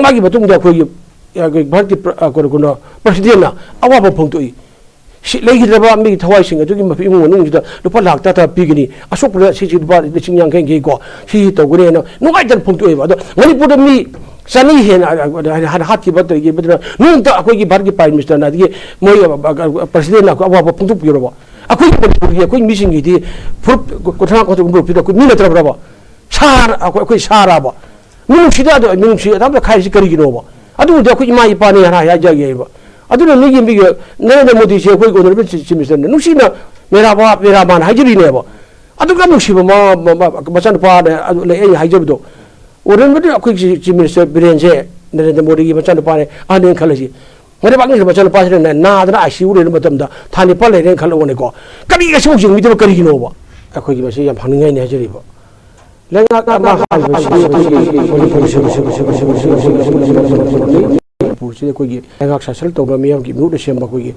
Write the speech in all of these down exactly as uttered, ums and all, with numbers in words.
ꯃꯥꯒꯤ ꯃꯇꯨꯡꯗ ꯑꯩꯈꯣꯏꯒꯤ, ꯑ, ꯑꯩꯈꯣꯏ ꯚꯥꯔꯠꯀꯤ ꯄ꯭ꯔ-, ꯑ, ꯀꯩꯅꯣ, ꯀꯩꯅꯣ, ꯄ꯭ꯔꯁꯤꯗꯦꯟꯅ ꯑꯋꯥꯕ ꯐꯣꯡꯗꯣꯛꯏ꯫ ꯁꯤ ꯂꯩꯈꯤꯗ꯭ꯔꯕ ꯃꯤꯒꯤ ꯊꯋꯥꯏꯁꯤꯡ ꯑꯗꯨꯒꯤ ꯃꯐꯝ ꯏꯃꯨꯡ ꯃꯅꯨꯡꯁꯤꯗ ꯂꯨꯄꯥ ꯂꯥꯈ ꯇꯔꯥ ꯇꯔꯥ ꯄꯤꯒꯅꯤ, ꯑꯁꯣꯛꯄꯗ ꯁꯤꯁꯤ ꯂꯨꯄꯥ ꯂꯤꯁꯤꯡ ꯌꯥꯡꯈꯩ ꯌꯥꯡꯈꯩ ꯀꯣ, ꯁꯤ ꯇꯧꯒꯅꯤ ꯍꯥꯏꯅ ꯅꯨꯡꯉꯥꯏꯇꯅ ꯐꯣꯡꯗꯣꯛꯑꯦꯕ꯫ ꯑꯗꯣ ꯃꯅꯤꯄꯨꯔꯗ ꯃꯤ ꯆꯅꯤ ꯍꯦꯟꯅ, ꯑ, ꯑ, ꯍꯥꯟꯅ ꯍꯥꯠꯈꯤꯕ ꯇꯧꯔꯤꯈꯤꯕꯗꯨꯅ ꯅꯣꯡꯃꯇ ꯑꯩꯈꯣꯏꯒꯤ ꯚꯥꯔꯠꯀꯤ Prime Ministerꯅ, ꯑꯗꯒꯤ ꯃꯣꯏ, ꯑ, ꯑ, ꯑ, ꯄ꯭ꯔꯁꯤꯗꯦꯟꯅ ꯑꯩꯈꯣꯏ ꯑꯋꯥꯕ ꯐꯣꯡꯗꯣꯛꯄꯤꯔꯕ? ꯑꯩꯈꯣꯏꯒꯤ ꯃꯅꯤꯄꯨꯔꯒꯤ ꯑꯩꯈꯣꯏ ꯃꯤꯁꯤꯡꯒꯤꯗꯤ ꯐꯨꯔꯨꯞ ꯀꯨꯟꯊ꯭ꯔꯥ ꯀꯨꯟꯊ꯭ꯔꯥ ꯍꯨꯝꯐꯨ ꯄꯤꯗ ꯑꯩꯈꯣꯏ ꯃꯤ ꯅꯠꯇ꯭ꯔꯕ꯭ꯔꯕ? ꯁꯥ, ꯑꯩꯈꯣꯏ, ꯑꯩꯈꯣꯏ ꯁꯥꯔꯕ? ꯃꯤꯅꯨꯡꯁꯤꯗ ꯑꯗꯣ, ꯃꯤꯅꯨꯡꯁꯤ ꯑꯗꯥꯝꯇ ꯈꯥꯏꯔꯤꯁꯤ ꯀꯔꯤꯒꯤꯅꯣꯕ? ꯑꯗꯨꯕꯨꯗꯤ ꯑꯩꯈꯣꯏ ꯏꯃꯥ ꯏꯄꯥꯅꯤ ꯍꯥꯏꯅ ꯍꯥꯏꯖꯒꯦꯕ꯫ ꯑꯗꯨꯅ ꯃꯤꯒꯤ, ꯃꯤꯒꯤ ꯅꯔꯦꯟꯗ꯭ꯔ ꯃꯣꯗꯤꯁꯦ ꯑꯩꯈꯣꯏꯒꯤ Honourable Chief Ministerꯅ ꯅꯨꯡꯁꯤꯅ "ꯃꯦꯔꯥ ꯕꯥꯞ ꯃꯦꯔꯥ ꯃꯥꯟ" ꯍꯥꯏꯖꯔꯤꯅꯦꯕ꯫ ꯑꯗꯨꯛ ꯌꯥꯝ ꯅꯨꯡꯁꯤꯕ ꯃ-, ꯃ-, ꯃ-, ꯃꯆꯥꯅꯨꯄꯥꯅꯦ ꯑꯗꯨ ꯂꯩ ꯑꯩꯅ ꯍꯥꯏꯖꯕꯗꯣ꯫ Honourable ꯑꯩꯈꯣꯏꯒꯤ Chief Minister ꯕꯤꯔꯦꯟꯁꯦ ꯅꯔꯦꯟꯗ꯭ꯔ ꯃꯣꯗꯤꯒꯤ ꯃꯆꯥꯅꯨꯄꯥꯅꯦ, ꯑꯍꯟꯅꯦꯅ ꯈꯜꯂꯁꯤ꯫ ꯂꯩꯕꯥꯛ ꯅꯤꯡꯈꯩ ꯃꯆꯥꯅꯨꯄꯥꯁꯤꯅꯅꯦ ꯅꯥꯗꯅ ICU ꯂꯩꯕ ꯃꯇꯝꯗ ꯊꯥ ꯅꯤꯄꯥꯟ ꯂꯩꯔꯦꯅ ꯈꯜꯂꯛꯑꯣꯅꯦꯀꯣ꯫ ꯀꯔꯤ ꯑꯁꯤꯐꯥꯎ ꯌꯦꯡꯕꯤꯗꯕ ꯀꯔꯤꯒꯤꯅꯣꯕ? ꯑꯩꯈꯣꯏꯒꯤ ꯃꯁꯤ ꯌꯥꯝ ꯍꯪꯅꯤꯡꯉꯥꯏꯅꯤ ꯍꯥꯏꯖꯔꯤꯕ꯫ ꯂꯩꯉꯥꯛ ꯑꯃ ꯍꯥꯏꯕꯁꯤ ꯑꯩꯈꯣꯏꯒꯤ ꯃꯅꯤꯄꯨꯔꯁꯤ ꯃꯅꯤꯄꯨꯔꯁꯤꯗ ꯑꯩꯈꯣꯏꯒꯤ ꯂꯩꯉꯥꯛ ꯁꯥꯁꯟ ꯇꯧꯕ ꯃꯤꯌꯥꯝꯒꯤ ꯃꯤꯍꯨꯠꯅ ꯁꯦꯝꯕ ꯑꯩꯈꯣꯏꯒꯤ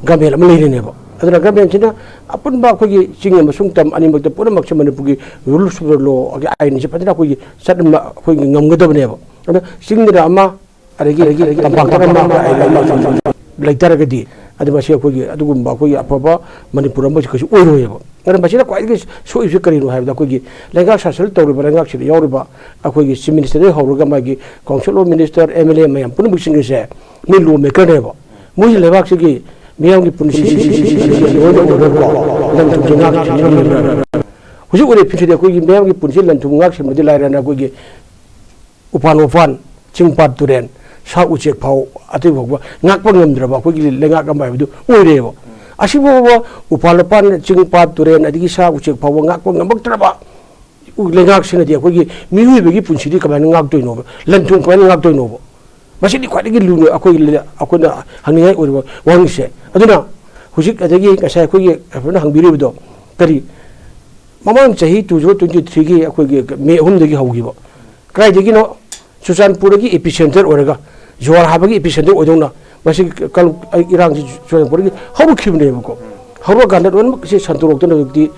government ꯑꯃ ꯂꯩꯔꯤꯅꯦꯕ꯫ ꯑꯗꯨꯅ governmentꯁꯤꯅ ꯑꯄꯨꯟꯕ ꯑꯩꯈꯣꯏꯒꯤ ꯆꯤꯡ ꯑꯃꯁꯨꯡ ꯇꯝ ꯑꯅꯤꯃꯛꯇ ꯄꯨꯝꯅꯃꯛꯁꯦ ꯃꯅꯤꯄꯨꯔꯒꯤ rules of lawꯒꯤ ꯑꯥꯏꯟꯁꯦ ꯐꯖꯅ ꯑꯩꯈꯣꯏꯒꯤ ꯆꯠꯅ ꯑꯩꯈꯣꯏꯒꯤ ꯉꯝꯒꯗꯕꯅꯦꯕ꯫ ꯑꯗ ꯆꯤꯡꯗꯅ ꯑꯃ, ꯑꯗꯒꯤ, ꯑꯗꯒꯤ ꯇꯝꯄꯥꯛꯇ ꯑꯃ, ꯑꯃ ꯂꯩꯇꯥꯔꯒꯗꯤ, ꯑꯗꯨ ꯃꯁꯤ ꯑꯩꯈꯣꯏꯒꯤ ꯑꯗꯨꯒꯨꯝꯕ ꯑꯩꯈꯣꯏꯒꯤ ꯑꯐꯕ ꯃꯅꯤꯄꯨꯔ ꯑꯃꯁꯨ ꯀꯩꯁꯨ ꯑꯣꯏꯔꯣꯏꯕ꯫ ꯑꯗꯨꯅ ꯃꯁꯤꯗ ꯈ꯭ꯋꯥꯏꯗꯒꯤ ꯁꯣꯛꯏꯕꯁꯤ ꯀꯔꯤꯅꯣ ꯍꯥꯏꯕꯗ, ꯑꯩꯈꯣꯏꯒꯤ ꯂꯩꯉꯥꯛ ꯁꯥꯁꯟ ꯇꯧꯔꯤꯕ ꯂꯩꯉꯥꯛꯁꯤꯗ ꯌꯥꯎꯔꯤꯕ ꯑꯩꯈꯣꯏꯒꯤ Chief Ministerꯗꯒꯤ ꯍꯧꯔꯒ ꯃꯥꯒꯤ Council of Minister, MLA ꯃꯌꯥꯝ ꯄꯨꯝꯅꯃꯛꯁꯤꯡ ꯑꯁꯦ ꯃꯤ lawmakerꯅꯦꯕ꯫ ꯃꯣꯏꯁꯤ ꯂꯩꯕꯥꯛꯁꯤꯒꯤ ꯃꯤꯌꯥꯝꯒꯤ ꯄꯨꯟꯁꯤ ꯂꯣꯏꯅ ꯑꯣꯏꯔꯒꯀꯣ ꯂꯝ ꯊꯨꯝꯁꯤ ꯉꯥꯛ ꯁꯦꯟꯅꯕ ꯉꯝꯕ꯭ꯔꯥ? ꯍꯧꯖꯤꯛ ꯑꯣꯏꯔꯤꯕ ꯐꯤꯕꯝꯁꯤꯗ ꯑꯩꯈꯣꯏꯒꯤ ꯃꯤꯌꯥꯝꯒꯤ ꯄꯨꯟꯁꯤ ꯂꯟ ꯊꯨꯝ ꯉꯥꯛ ꯁꯦꯟꯕꯗꯤ ꯂꯥꯏꯔꯅ ꯑꯩꯈꯣꯏꯒꯤ ꯎꯄꯥꯟ ꯋꯥꯄꯥꯟ, ꯆꯤꯡ ꯄꯥꯠ ꯇꯨꯔꯦꯟ, ꯁꯥ ꯎꯆꯦꯛ ꯐꯥꯎ ꯑꯇꯩ ꯐꯥꯎꯕ ꯉꯥꯛꯄ ꯉꯝꯗ꯭ꯔꯕ ꯑꯩꯈꯣꯏꯒꯤ ꯂꯩꯉꯥꯛ ꯑꯃ ꯍꯥꯏꯕꯗꯨ ꯑꯣꯏꯔꯦꯕ꯫ ꯑꯁꯤꯐꯥꯎꯕ ꯎꯄꯥꯟ ꯋꯥꯄꯥꯟ, ꯆꯤꯡ ꯄꯥꯠ ꯇꯨꯔꯦꯟ, ꯑꯗꯒꯤ ꯁꯥ ꯎꯆꯦꯛ ꯐꯥꯎꯕ ꯉꯥꯛꯄ ꯉꯝꯃꯛꯇ꯭ꯔꯕ ꯂꯩꯉꯥꯛꯁꯤꯅꯗꯤ ꯑꯩꯈꯣꯏꯒꯤ ꯃꯤꯑꯣꯏꯕꯒꯤ ꯄꯨꯟꯁꯤꯗꯤ ꯀꯃꯥꯏꯅ ꯉꯥꯛꯇꯣꯏꯅꯣꯕ? ꯂꯟ ꯊꯨꯝ ꯀꯃꯥꯏꯅ ꯉꯥꯛꯇꯣꯏꯅꯣꯕ? ꯃꯁꯤꯗꯤ ꯈ꯭ꯋꯥꯏꯗꯒꯤ ꯂꯨꯅ ꯑꯩꯈꯣꯏ, ꯑꯩꯈꯣꯏꯅ ꯍꯪꯅꯤꯡꯉꯥꯏ ꯑꯣꯏꯔꯤꯕ ꯋꯥꯍꯪꯁꯦ꯫ ꯑꯗꯨꯅ ꯍꯧꯖꯤꯛ ꯑꯗꯒꯤ ꯉꯁꯥꯏ ꯑꯩꯈꯣꯏꯒꯤ ꯀꯩꯅꯣꯅ ꯍꯪꯕꯤꯔꯤꯕꯗꯣ ꯀꯔꯤ? ꯃꯃꯥꯡ ꯆꯍꯤ two thousand twenty threeꯒꯤ ꯑꯩꯈꯣꯏꯒꯤ May ꯑꯍꯨꯝꯗꯒꯤ ꯍꯧꯈꯤꯕ꯫ ꯀꯗꯥꯏꯗꯒꯤꯅꯣ? ꯆꯨꯔꯆꯥꯟꯄꯨꯔꯗꯒꯤ epicentre ꯑꯣꯏꯔꯒ, ꯖꯨꯋꯥꯔ ꯍꯥꯕꯒꯤ epicentre ꯑꯣꯏꯗꯧꯅ, ꯃꯁꯤ ꯀꯜ-, ꯏꯔꯥꯡꯁꯤ ꯆꯨꯔꯆꯥꯟꯄꯨꯔꯗꯒꯤ ꯍꯧꯔꯛꯈꯤꯕꯅꯦꯕꯀꯣ꯫ ꯍꯧꯔꯛꯑꯀꯥꯟꯗ ꯂꯣꯏꯅꯃꯛ ꯁꯤ ꯁꯟꯗꯣꯔꯛꯇꯅ ꯍꯧꯖꯤꯛꯇꯤ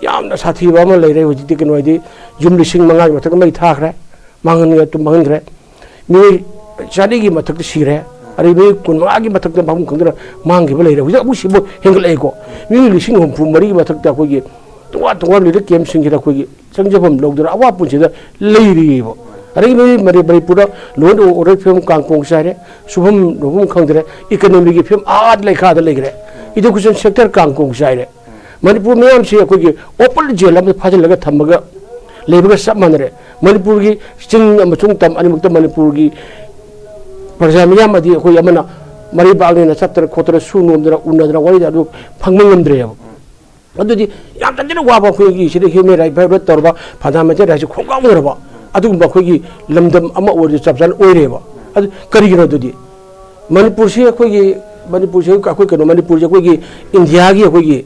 ꯌꯥꯝꯅ ꯁꯥꯊꯤꯕ ꯑꯃ ꯂꯩꯔꯦ꯫ ꯍꯧꯖꯤꯛꯇꯤ ꯀꯩꯅꯣ ꯍꯥꯏꯗꯤ ꯌꯨꯝ ꯂꯤꯁꯤꯡ ꯃꯉꯥꯒꯤ ꯃꯊꯛꯇ ꯃꯩ ꯊꯥꯈ꯭ꯔꯦ, ꯃꯥꯡꯍꯟ-, ꯃꯥꯡꯍꯟꯈ꯭ꯔꯦ꯫ ꯃꯤꯑꯣꯏ ꯆꯥꯅꯤꯒꯤ ꯃꯊꯛꯇ ꯁꯤꯔꯦ, ꯑꯗꯩ ꯃꯤꯑꯣꯏ ꯀꯨꯟꯃꯉꯥꯒꯤ ꯃꯊꯛꯇ ꯃꯐꯝ ꯈꯪꯗꯅ ꯃꯥꯡꯈꯤꯕ ꯂꯩꯔꯦ꯫ ꯍꯧꯖꯤꯛ ꯑꯃꯨꯛ ꯁꯤꯕ ꯍꯦꯟꯒꯠꯂꯛꯑꯦꯀꯣ꯫ ꯃꯤꯑꯣꯏ ꯂꯤꯁꯤꯡ ꯍꯨꯝꯐꯨ ꯃꯔꯤꯒꯤ ꯃꯊꯛꯇ ꯑꯩꯈꯣꯏꯒꯤ ꯇꯣꯉꯥꯟ ꯇꯣꯉꯥꯟꯕ ꯔꯤꯂꯤꯐ ꯀꯦꯝꯞꯁꯤꯡꯁꯤꯗ ꯑꯩꯈꯣꯏꯒꯤ ꯆꯪꯖꯐꯝ ꯂꯧꯗꯅ ꯑꯋꯥ ꯄꯨꯟꯁꯤꯗ ꯂꯩꯔꯤꯑꯕ꯫ ꯑꯗꯒꯤ ꯃꯤꯑꯣꯏ ꯃꯅꯤ-, ꯃꯅꯤꯄꯨꯔꯗ ꯂꯣꯟ ꯑꯣꯔꯗꯔ ꯐꯤꯕꯝ ꯀꯥꯡꯄꯣꯡ ꯆꯥꯏꯔꯦ, ꯁꯨꯐꯝ ꯅꯣꯝꯐꯝ ꯈꯪꯗ꯭ꯔꯦ, ꯏꯀꯅꯣꯃꯤꯒꯤ ꯐꯤꯕꯝ ꯑꯥ ꯂꯩꯈꯥꯗ ꯂꯩꯈ꯭ꯔꯦ, ꯏꯗꯨꯀꯦꯁꯟ ꯁꯦꯛꯇꯔ ꯀꯥꯡꯄꯣꯡ ꯆꯥꯏꯔꯦ꯫ ꯃꯅꯤꯄꯨꯔ ꯃꯤꯌꯥꯝꯁꯤ ꯑꯩꯈꯣꯏꯒꯤ ꯑꯣꯄꯟ ꯖꯦꯜ ꯑꯃꯗ ꯐꯥꯖꯤꯜꯂꯒ ꯊꯝꯕꯒ ꯂꯩꯕꯒ ꯆꯞ ꯃꯥꯟꯅꯔꯦ꯫ ꯃꯅꯤꯄꯨꯔꯒꯤ ꯆꯤꯡ ꯑꯃꯁꯨꯡ ꯇꯝ ꯑꯅꯤꯃꯛꯇ ꯃꯅꯤꯄꯨꯔꯒꯤ ꯄ꯭ꯔꯖꯥ ꯃꯤꯌꯥꯝ ꯑꯗꯤ ꯑꯩꯈꯣꯏ ꯑꯃꯅ ꯃꯔꯩꯕꯥꯛꯅꯦꯅ ꯆꯠꯇꯅ ꯈꯣꯠꯇꯅ ꯁꯨ ꯅꯣꯝꯗꯅ ꯎꯅꯗꯅ ꯋꯥꯔꯤꯗ ꯑꯗꯨ ꯐꯪꯕ ꯉꯝꯗ꯭ꯔꯦꯕ꯫ ꯑꯗꯨꯗꯤ ꯌꯥꯝ ꯇꯟꯖꯅ ꯋꯥꯕ ꯑꯩꯈꯣꯏꯒꯤ ꯁꯤꯗ ꯍ꯭ꯌꯨꯃꯦꯟ ꯔꯥꯏꯠ ꯚꯥꯏꯑꯣꯂꯦꯠ ꯇꯧꯔꯕ, ꯐꯟꯗꯥꯃꯦꯟꯇꯦꯜ ꯔꯥꯏꯠꯁꯦ ꯈꯣꯡꯒꯥꯎꯅꯔꯕ ꯑꯗꯨꯒꯨꯝꯕ ꯑꯩꯈꯣꯏꯒꯤ ꯂꯝꯗꯝ ꯑꯃ ꯑꯣꯏꯔꯗꯤ ꯆꯞ ꯆꯥꯅ ꯑꯣꯏꯔꯦꯕ꯫ ꯑꯗꯨ ꯀꯔꯤꯒꯤꯅꯣ ꯑꯗꯨꯗꯤ? ꯃꯅꯤꯄꯨꯔꯁꯤ ꯑꯩꯈꯣꯏꯒꯤ, ꯃꯅꯤꯄꯨꯔꯁꯤ ꯑꯩꯈꯣꯏ ꯀꯩꯅꯣ, ꯃꯅꯤꯄꯨꯔꯁꯤ ꯑꯩꯈꯣꯏꯒꯤ ꯏꯟꯗꯤꯌꯥꯒꯤ ꯑꯩꯈꯣꯏꯒꯤ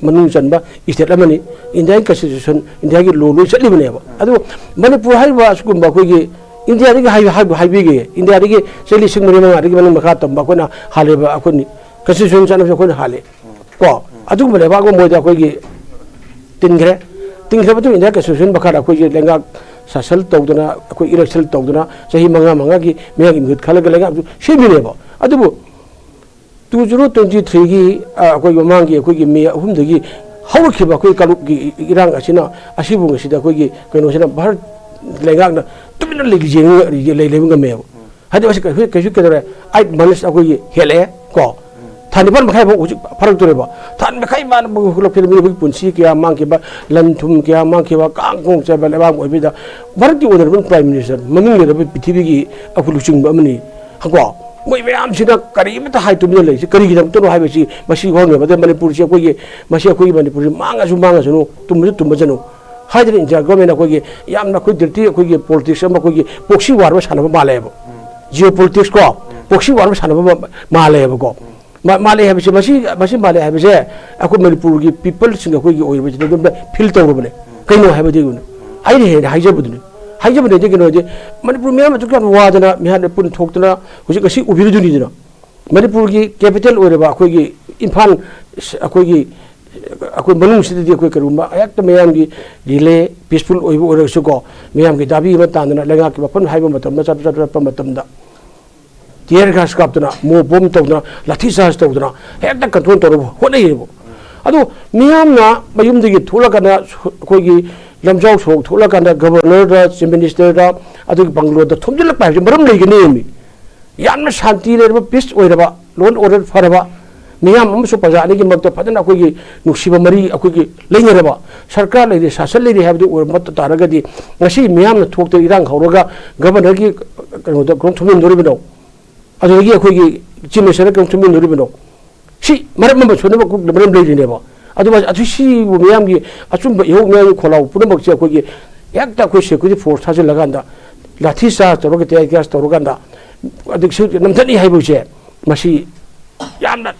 ꯃꯅꯨꯡ ꯆꯟꯕ ꯁ꯭ꯇꯦꯠ ꯑꯃꯅꯤ꯫ ꯏꯟꯗꯤꯌꯥꯒꯤ ꯀꯟꯁꯇꯤꯇ꯭ꯌꯨꯁꯟ, ꯏꯟꯗꯤꯌꯥꯒꯤ ꯂꯣ ꯂꯣꯏ ꯆꯠꯂꯤꯕꯅꯦꯕ꯫ ꯑꯗꯨ ꯃꯅꯤꯄꯨꯔ ꯍꯥꯏꯔꯤꯕ ꯑꯁꯤꯒꯨꯝꯕ ꯑꯩꯈꯣꯏꯒꯤ ꯏꯟꯗꯤꯌꯥꯗꯒꯤ ꯍꯥꯏ-, ꯍꯥꯏ-, ꯍꯥꯏꯕꯤꯒꯦ, ꯏꯟꯗꯤꯌꯥꯗꯒꯤ ꯆꯍꯤ ꯂꯤꯁꯤꯡ ꯃꯔꯤ ꯃꯉꯥꯗꯒꯤ ꯃꯅꯨꯡ ꯃꯈꯥ ꯇꯝꯕ ꯑꯩꯈꯣꯏꯅ ꯍꯥꯜꯂꯦꯕ, ꯑꯩꯈꯣꯏꯅꯤ ꯀꯟꯁꯇꯤꯇ꯭ꯌꯨꯁꯟ ꯆꯠꯅꯕꯁꯦ ꯑꯩꯈꯣꯏꯅ ꯍꯥꯜꯂꯦ꯫ ꯀꯣ, ꯑꯗꯨꯒꯨꯝꯕ ꯂꯩꯕꯥꯛ ꯑꯃ ꯃꯣꯏꯗ ꯑꯩꯈꯣꯏꯒꯤ ꯇꯤꯟꯈ꯭ꯔꯦ꯫ ꯇꯤꯟꯈ꯭ꯔ ꯃꯇꯨꯡ ꯏꯟꯗꯤꯌꯥ ꯀꯟꯁꯇꯤꯇ꯭ꯌꯨꯁꯟ ꯃꯈꯥꯗ ꯑꯩꯈꯣꯏꯒꯤ ꯂꯩꯉꯥꯛ ꯁꯥꯁꯟ ꯇꯧꯗꯅ, ꯑꯩꯈꯣꯏ ꯏꯂꯦꯛꯁꯟ ꯇꯧꯗꯅ, ꯆꯍꯤ ꯃꯉꯥ ꯃꯉꯥꯒꯤ ꯃꯤꯌꯥꯝꯒꯤ ꯃꯤꯍꯨꯠ ꯈꯜꯂꯒ ꯂꯩꯉꯥꯛꯁꯨ ꯁꯦꯝꯃꯤꯅꯦꯕ꯫ ꯑꯗꯨꯕꯨ two zero twenty threeꯒꯤ, ꯑ, ꯑꯩꯈꯣꯏ ꯃꯃꯥꯡꯒꯤ ꯑꯩꯈꯣꯏꯒꯤ ꯃꯦ ꯑꯍꯨꯝꯗꯒꯤ ꯍꯧꯔꯛꯈꯤꯕ ꯑꯩꯈꯣꯏ ꯀꯥꯡꯂꯨꯞꯀꯤ ꯏꯔꯥꯡ ꯑꯁꯤꯅ, ꯑꯁꯤꯕꯨ ꯉꯁꯤꯗ ꯑꯩꯈꯣꯏꯒꯤ ꯀꯩꯅꯣꯁꯤꯅ ꯚꯥꯔꯠ ꯂꯩꯉꯥꯛꯅ ꯇꯨꯃꯤꯟꯅ ꯂꯩ-, ꯂꯩꯕ ꯉꯝꯃꯦꯕ꯫ ꯍꯥꯏꯗꯤ ꯃꯁꯤ ꯀꯩꯁꯨ, ꯀꯩꯁꯨ ꯀꯩꯗꯧꯔꯦ, ꯑꯩꯠ ꯃꯟꯁ ꯑꯩꯈꯣꯏꯒꯤ ꯍꯦꯜꯂꯛꯑꯦ ꯀꯣ꯫ ꯊꯥ ꯅꯤꯄꯥꯟ ꯃꯈꯥꯏ ꯐꯥꯎ ꯍꯧꯖꯤꯛ ꯐꯥꯔꯛꯇꯣꯔꯦꯕ꯫ ꯊꯥ ꯅꯤꯄꯥꯟ ꯃꯈꯥꯏ ꯃꯥꯅ ꯍꯧꯒꯠꯂꯛꯄꯗ ꯃꯤꯑꯣꯏꯕꯒꯤ ꯄꯨꯟꯁꯤ ꯀꯌꯥ ꯃꯥꯡꯈꯤꯕ, ꯂꯟ ꯊꯨꯝ ꯀꯌꯥ ꯃꯥꯡꯈꯤꯕ, ꯀꯥꯡ ꯈꯣꯡ ꯆꯥꯏꯕ ꯂꯩꯕꯥꯛ ꯑꯃ ꯑꯣꯏꯕꯗ, ꯚꯥꯔꯠꯀꯤ ꯑꯣꯏꯅꯔꯕ ꯄ꯭ꯔꯥꯏꯝ ꯃꯤꯅꯤꯁꯇꯔ, ꯃꯃꯤꯡ ꯂꯩꯔꯕ ꯄ꯭ꯔꯤꯊꯤꯕꯤꯒꯤ ꯑꯩꯈꯣꯏ ꯂꯨꯆꯤꯡꯕ ꯑꯃꯅꯤ꯫ ꯀꯣ, ꯃꯣꯏ ꯃꯌꯥꯝꯁꯤꯅ ꯀꯔꯤꯃꯇ ꯍꯥꯏ ꯇꯨꯃꯤꯟꯅ ꯂꯩꯔꯤꯁꯦ ꯀꯔꯤꯒꯤꯗꯃꯛꯇꯅꯣ ꯍꯥꯏꯕꯁꯤ, ꯃꯁꯤ ꯋꯥꯍꯪꯅꯦꯕ꯫ ꯑꯗꯩ ꯃꯅꯤꯄꯨꯔꯁꯤ ꯑꯩꯈꯣꯏꯒꯤ, ꯃꯁꯤ ꯑꯩꯈꯣꯏꯒꯤ ꯃꯅꯤꯄꯨꯔꯁꯤ ꯃꯥꯡꯉꯁꯨ ꯃꯥꯡꯉꯁꯅꯨ, ꯇꯨꯝꯃꯁꯨ ꯇꯨꯝꯃꯁꯅꯨ ꯍꯥꯏꯗꯅ ꯏꯟꯗꯤꯌꯥ ꯒꯣꯔꯃꯦꯟꯅ ꯑꯩꯈꯣꯏꯒꯤ ꯌꯥꯝꯅ ꯑꯩꯈꯣꯏ ꯗꯤꯔꯇꯤ, ꯑꯩꯈꯣꯏꯒꯤ ꯄꯣꯂꯤꯇꯤꯛꯁ ꯑꯃ, ꯑꯩꯈꯣꯏꯒꯤ ꯄ꯭ꯔꯣꯛꯁꯤ ꯋꯥꯔ ꯑꯃ ꯁꯥꯟꯅꯕ ꯃꯥꯜꯂꯦꯕ꯫ ꯖꯤꯑꯣ ꯄꯣꯂꯤꯇꯤꯛꯁ ꯀꯣ, ꯄ꯭ꯔꯣꯛꯁꯤ ꯋꯥꯔ ꯑꯃ ꯁꯥꯟꯅꯕ ꯃꯥ-, ꯃꯥꯜꯂꯦꯕꯀꯣ꯫ ꯃꯥ-, ꯃꯥꯜꯂꯦ ꯍꯥꯏꯕꯁꯦ, ꯃꯁꯤ, ꯃꯁꯤ ꯃꯥꯜꯂꯦ ꯍꯥꯏꯕꯁꯦ ꯑꯩꯈꯣꯏ ꯃꯅꯤꯄꯨꯔꯒꯤ ꯄꯤꯄꯜꯁꯤꯡ ꯑꯩꯈꯣꯏꯒꯤ ꯑꯣꯏꯔꯤꯕꯁꯤꯅ ꯑꯗꯨꯝ ꯐꯤꯜ ꯇꯧꯔꯕꯅꯦ꯫ ꯀꯩꯅꯣ ꯍꯥꯏꯕꯗꯤ ꯑꯩꯅ ꯍꯦꯟꯅ ꯍꯥꯏꯖꯕꯗꯨꯅꯤ꯫ ꯍꯥꯏꯖꯕꯗꯤ ꯀꯩꯅꯣ ꯍꯥꯏꯗꯤ, ꯃꯅꯤꯄꯨꯔ ꯃꯤꯌꯥꯝ ꯑꯗꯨꯛ ꯌꯥꯝ ꯋꯥꯗꯅ, ꯃꯤꯍꯥꯠ ꯃꯤꯄꯨꯟ ꯊꯣꯛꯇꯅ ꯍꯧꯖꯤꯛ ꯉꯁꯤ ꯎꯕꯤꯔꯤꯗꯨꯅꯤꯗꯅ꯫ ꯃꯅꯤꯄꯨꯔꯒꯤ ꯀꯦꯄꯤꯇꯦꯜ ꯑꯣꯏꯔꯕ ꯑꯩꯈꯣꯏꯒꯤ ꯏꯝꯐꯥꯜ, ꯑꯩꯈꯣꯏꯒꯤ ꯑꯩꯈꯣꯏ ꯃꯅꯨꯡꯁꯤꯗꯗꯤ ꯑꯩꯈꯣꯏ ꯀꯔꯤꯒꯨꯝꯕ ꯍꯦꯛꯇ ꯃꯌꯥꯝꯒꯤ ꯔꯤꯂꯦ ꯄꯤꯁꯐꯨꯜ ꯑꯣꯏꯕ ꯑꯣꯏꯔꯒꯁꯨꯀꯣ, ꯃꯌꯥꯝꯒꯤ ꯗꯥꯕꯤ ꯑꯃ ꯇꯥꯟꯗꯅ ꯂꯩꯉꯥꯛꯀꯤ ꯋꯥꯐꯝ ꯍꯥꯏꯕ ꯃꯇꯝꯗ, ꯆꯠ ꯆꯠ ꯆꯠꯄ ꯃꯇꯝꯗ ꯇꯤꯌꯔ ꯒ꯭ꯌꯥꯁ ꯀꯥꯞꯇꯅ, ꯃꯣꯞ ꯕꯣꯝ ꯇꯧꯗꯅ, ꯂꯥꯊꯤ ꯆꯥꯔꯖ ꯇꯧꯗꯅ ꯍꯦꯛꯇ ꯀꯟꯇ꯭ꯔꯣꯜ ꯇꯧꯅꯕ ꯍꯣꯠꯅꯩꯌꯦꯕ꯫ ꯑꯗꯣ ꯃꯤꯌꯥꯝꯅ ꯃꯌꯨꯝꯗꯒꯤ ꯊꯣꯛꯂꯀꯥꯟꯗ, ꯑꯩꯈꯣꯏꯒꯤ ꯂꯝꯖꯥꯎ ꯁꯣꯔꯣꯛ ꯊꯣꯛꯂꯀꯥꯟꯗ ꯒꯕꯔꯅꯔꯗ, ꯆꯤꯐ ꯃꯤꯅꯤꯁꯇꯔꯗ, ꯑꯗꯨꯒꯤ ꯕꯪꯒꯂꯣꯗ ꯊꯣꯝꯖꯤꯜꯂꯛꯄ ꯍꯥꯏꯕꯁꯤ ꯃꯔꯝ ꯂꯩꯒꯅꯤ꯫ ꯌꯥꯝꯅ ꯁꯥꯟꯇꯤ ꯂꯩꯔꯕ, ꯄꯤꯁ ꯑꯣꯏꯔꯕ, ꯂꯣꯟ ꯑꯣꯔꯗꯔ ꯐꯔꯕ, ꯃꯤꯌꯥꯝ ꯑꯃꯁꯨꯡ ꯄ꯭ꯔꯖꯥ ꯑꯅꯤꯒꯤ ꯃꯔꯛꯇ ꯐꯖꯅ ꯑꯩꯈꯣꯏꯒꯤ ꯅꯨꯡꯁꯤꯕ ꯃꯔꯤ ꯑꯩꯈꯣꯏꯒꯤ ꯂꯩꯅꯔꯕ, ꯁꯔꯀꯥꯔ ꯂꯩꯔꯤ, ꯁꯥꯁꯟ ꯂꯩꯔꯤ ꯍꯥꯏꯕꯗꯨ ꯑꯣꯏꯔꯝꯕ ꯇꯥꯔꯒꯗꯤ, ꯉꯁꯤ ꯃꯤꯌꯥꯝꯅ ꯊꯣꯛꯇꯅ ꯏꯔꯥꯡ ꯍꯧꯔꯒ ꯒꯕꯔꯅꯔꯒꯤ ꯀꯩꯅꯣꯗ ꯀꯔꯝ ꯊꯣꯝꯖꯤꯟꯗꯣꯔꯤꯕꯅꯣ? ꯑꯗꯨꯗꯒꯤ ꯑꯩꯈꯣꯏꯒꯤ ꯆꯤꯐ ꯃꯤꯅꯤꯁꯇꯔꯅ ꯀꯔꯝ ꯊꯣꯝꯖꯤꯟꯗꯣꯔꯤꯕꯅꯣ? ꯁꯤ ꯃꯔꯝ ꯑꯃ ꯁꯣꯏꯅꯕ ꯃꯔꯝ ꯂꯩꯔꯤꯅꯦꯕ꯫ ꯑꯗꯨ ꯑꯗꯨ ꯁꯤꯕꯨ ꯃꯤꯌꯥꯝꯒꯤ ꯑꯆꯨꯝꯕ ꯏꯍꯧ, ꯃꯤꯌꯥꯝꯒꯤ ꯈꯣꯜꯂꯥꯎ ꯄꯨꯝꯅꯃꯛꯁꯦ ꯑꯩꯈꯣꯏꯒꯤ ꯍꯦꯛꯇ ꯑꯩꯈꯣꯏ ꯁꯦꯀ꯭ꯌꯨꯔꯤꯇꯤ ꯐꯣꯔꯁ ꯊꯥꯖꯤꯜꯂꯒꯥꯟꯗ, ꯂꯥꯊꯤ ꯆꯥꯔꯖ ꯇꯧꯔꯒ, ꯇꯤꯌꯔ ꯒ꯭ꯌꯥꯁ ꯇꯧꯔꯀꯥꯟꯗ, ꯑꯗꯒꯤ ꯁꯤ ꯅꯝꯊꯅꯤ ꯍꯥꯏꯕꯁꯦ, ꯃꯁꯤ ꯌꯥꯝꯅ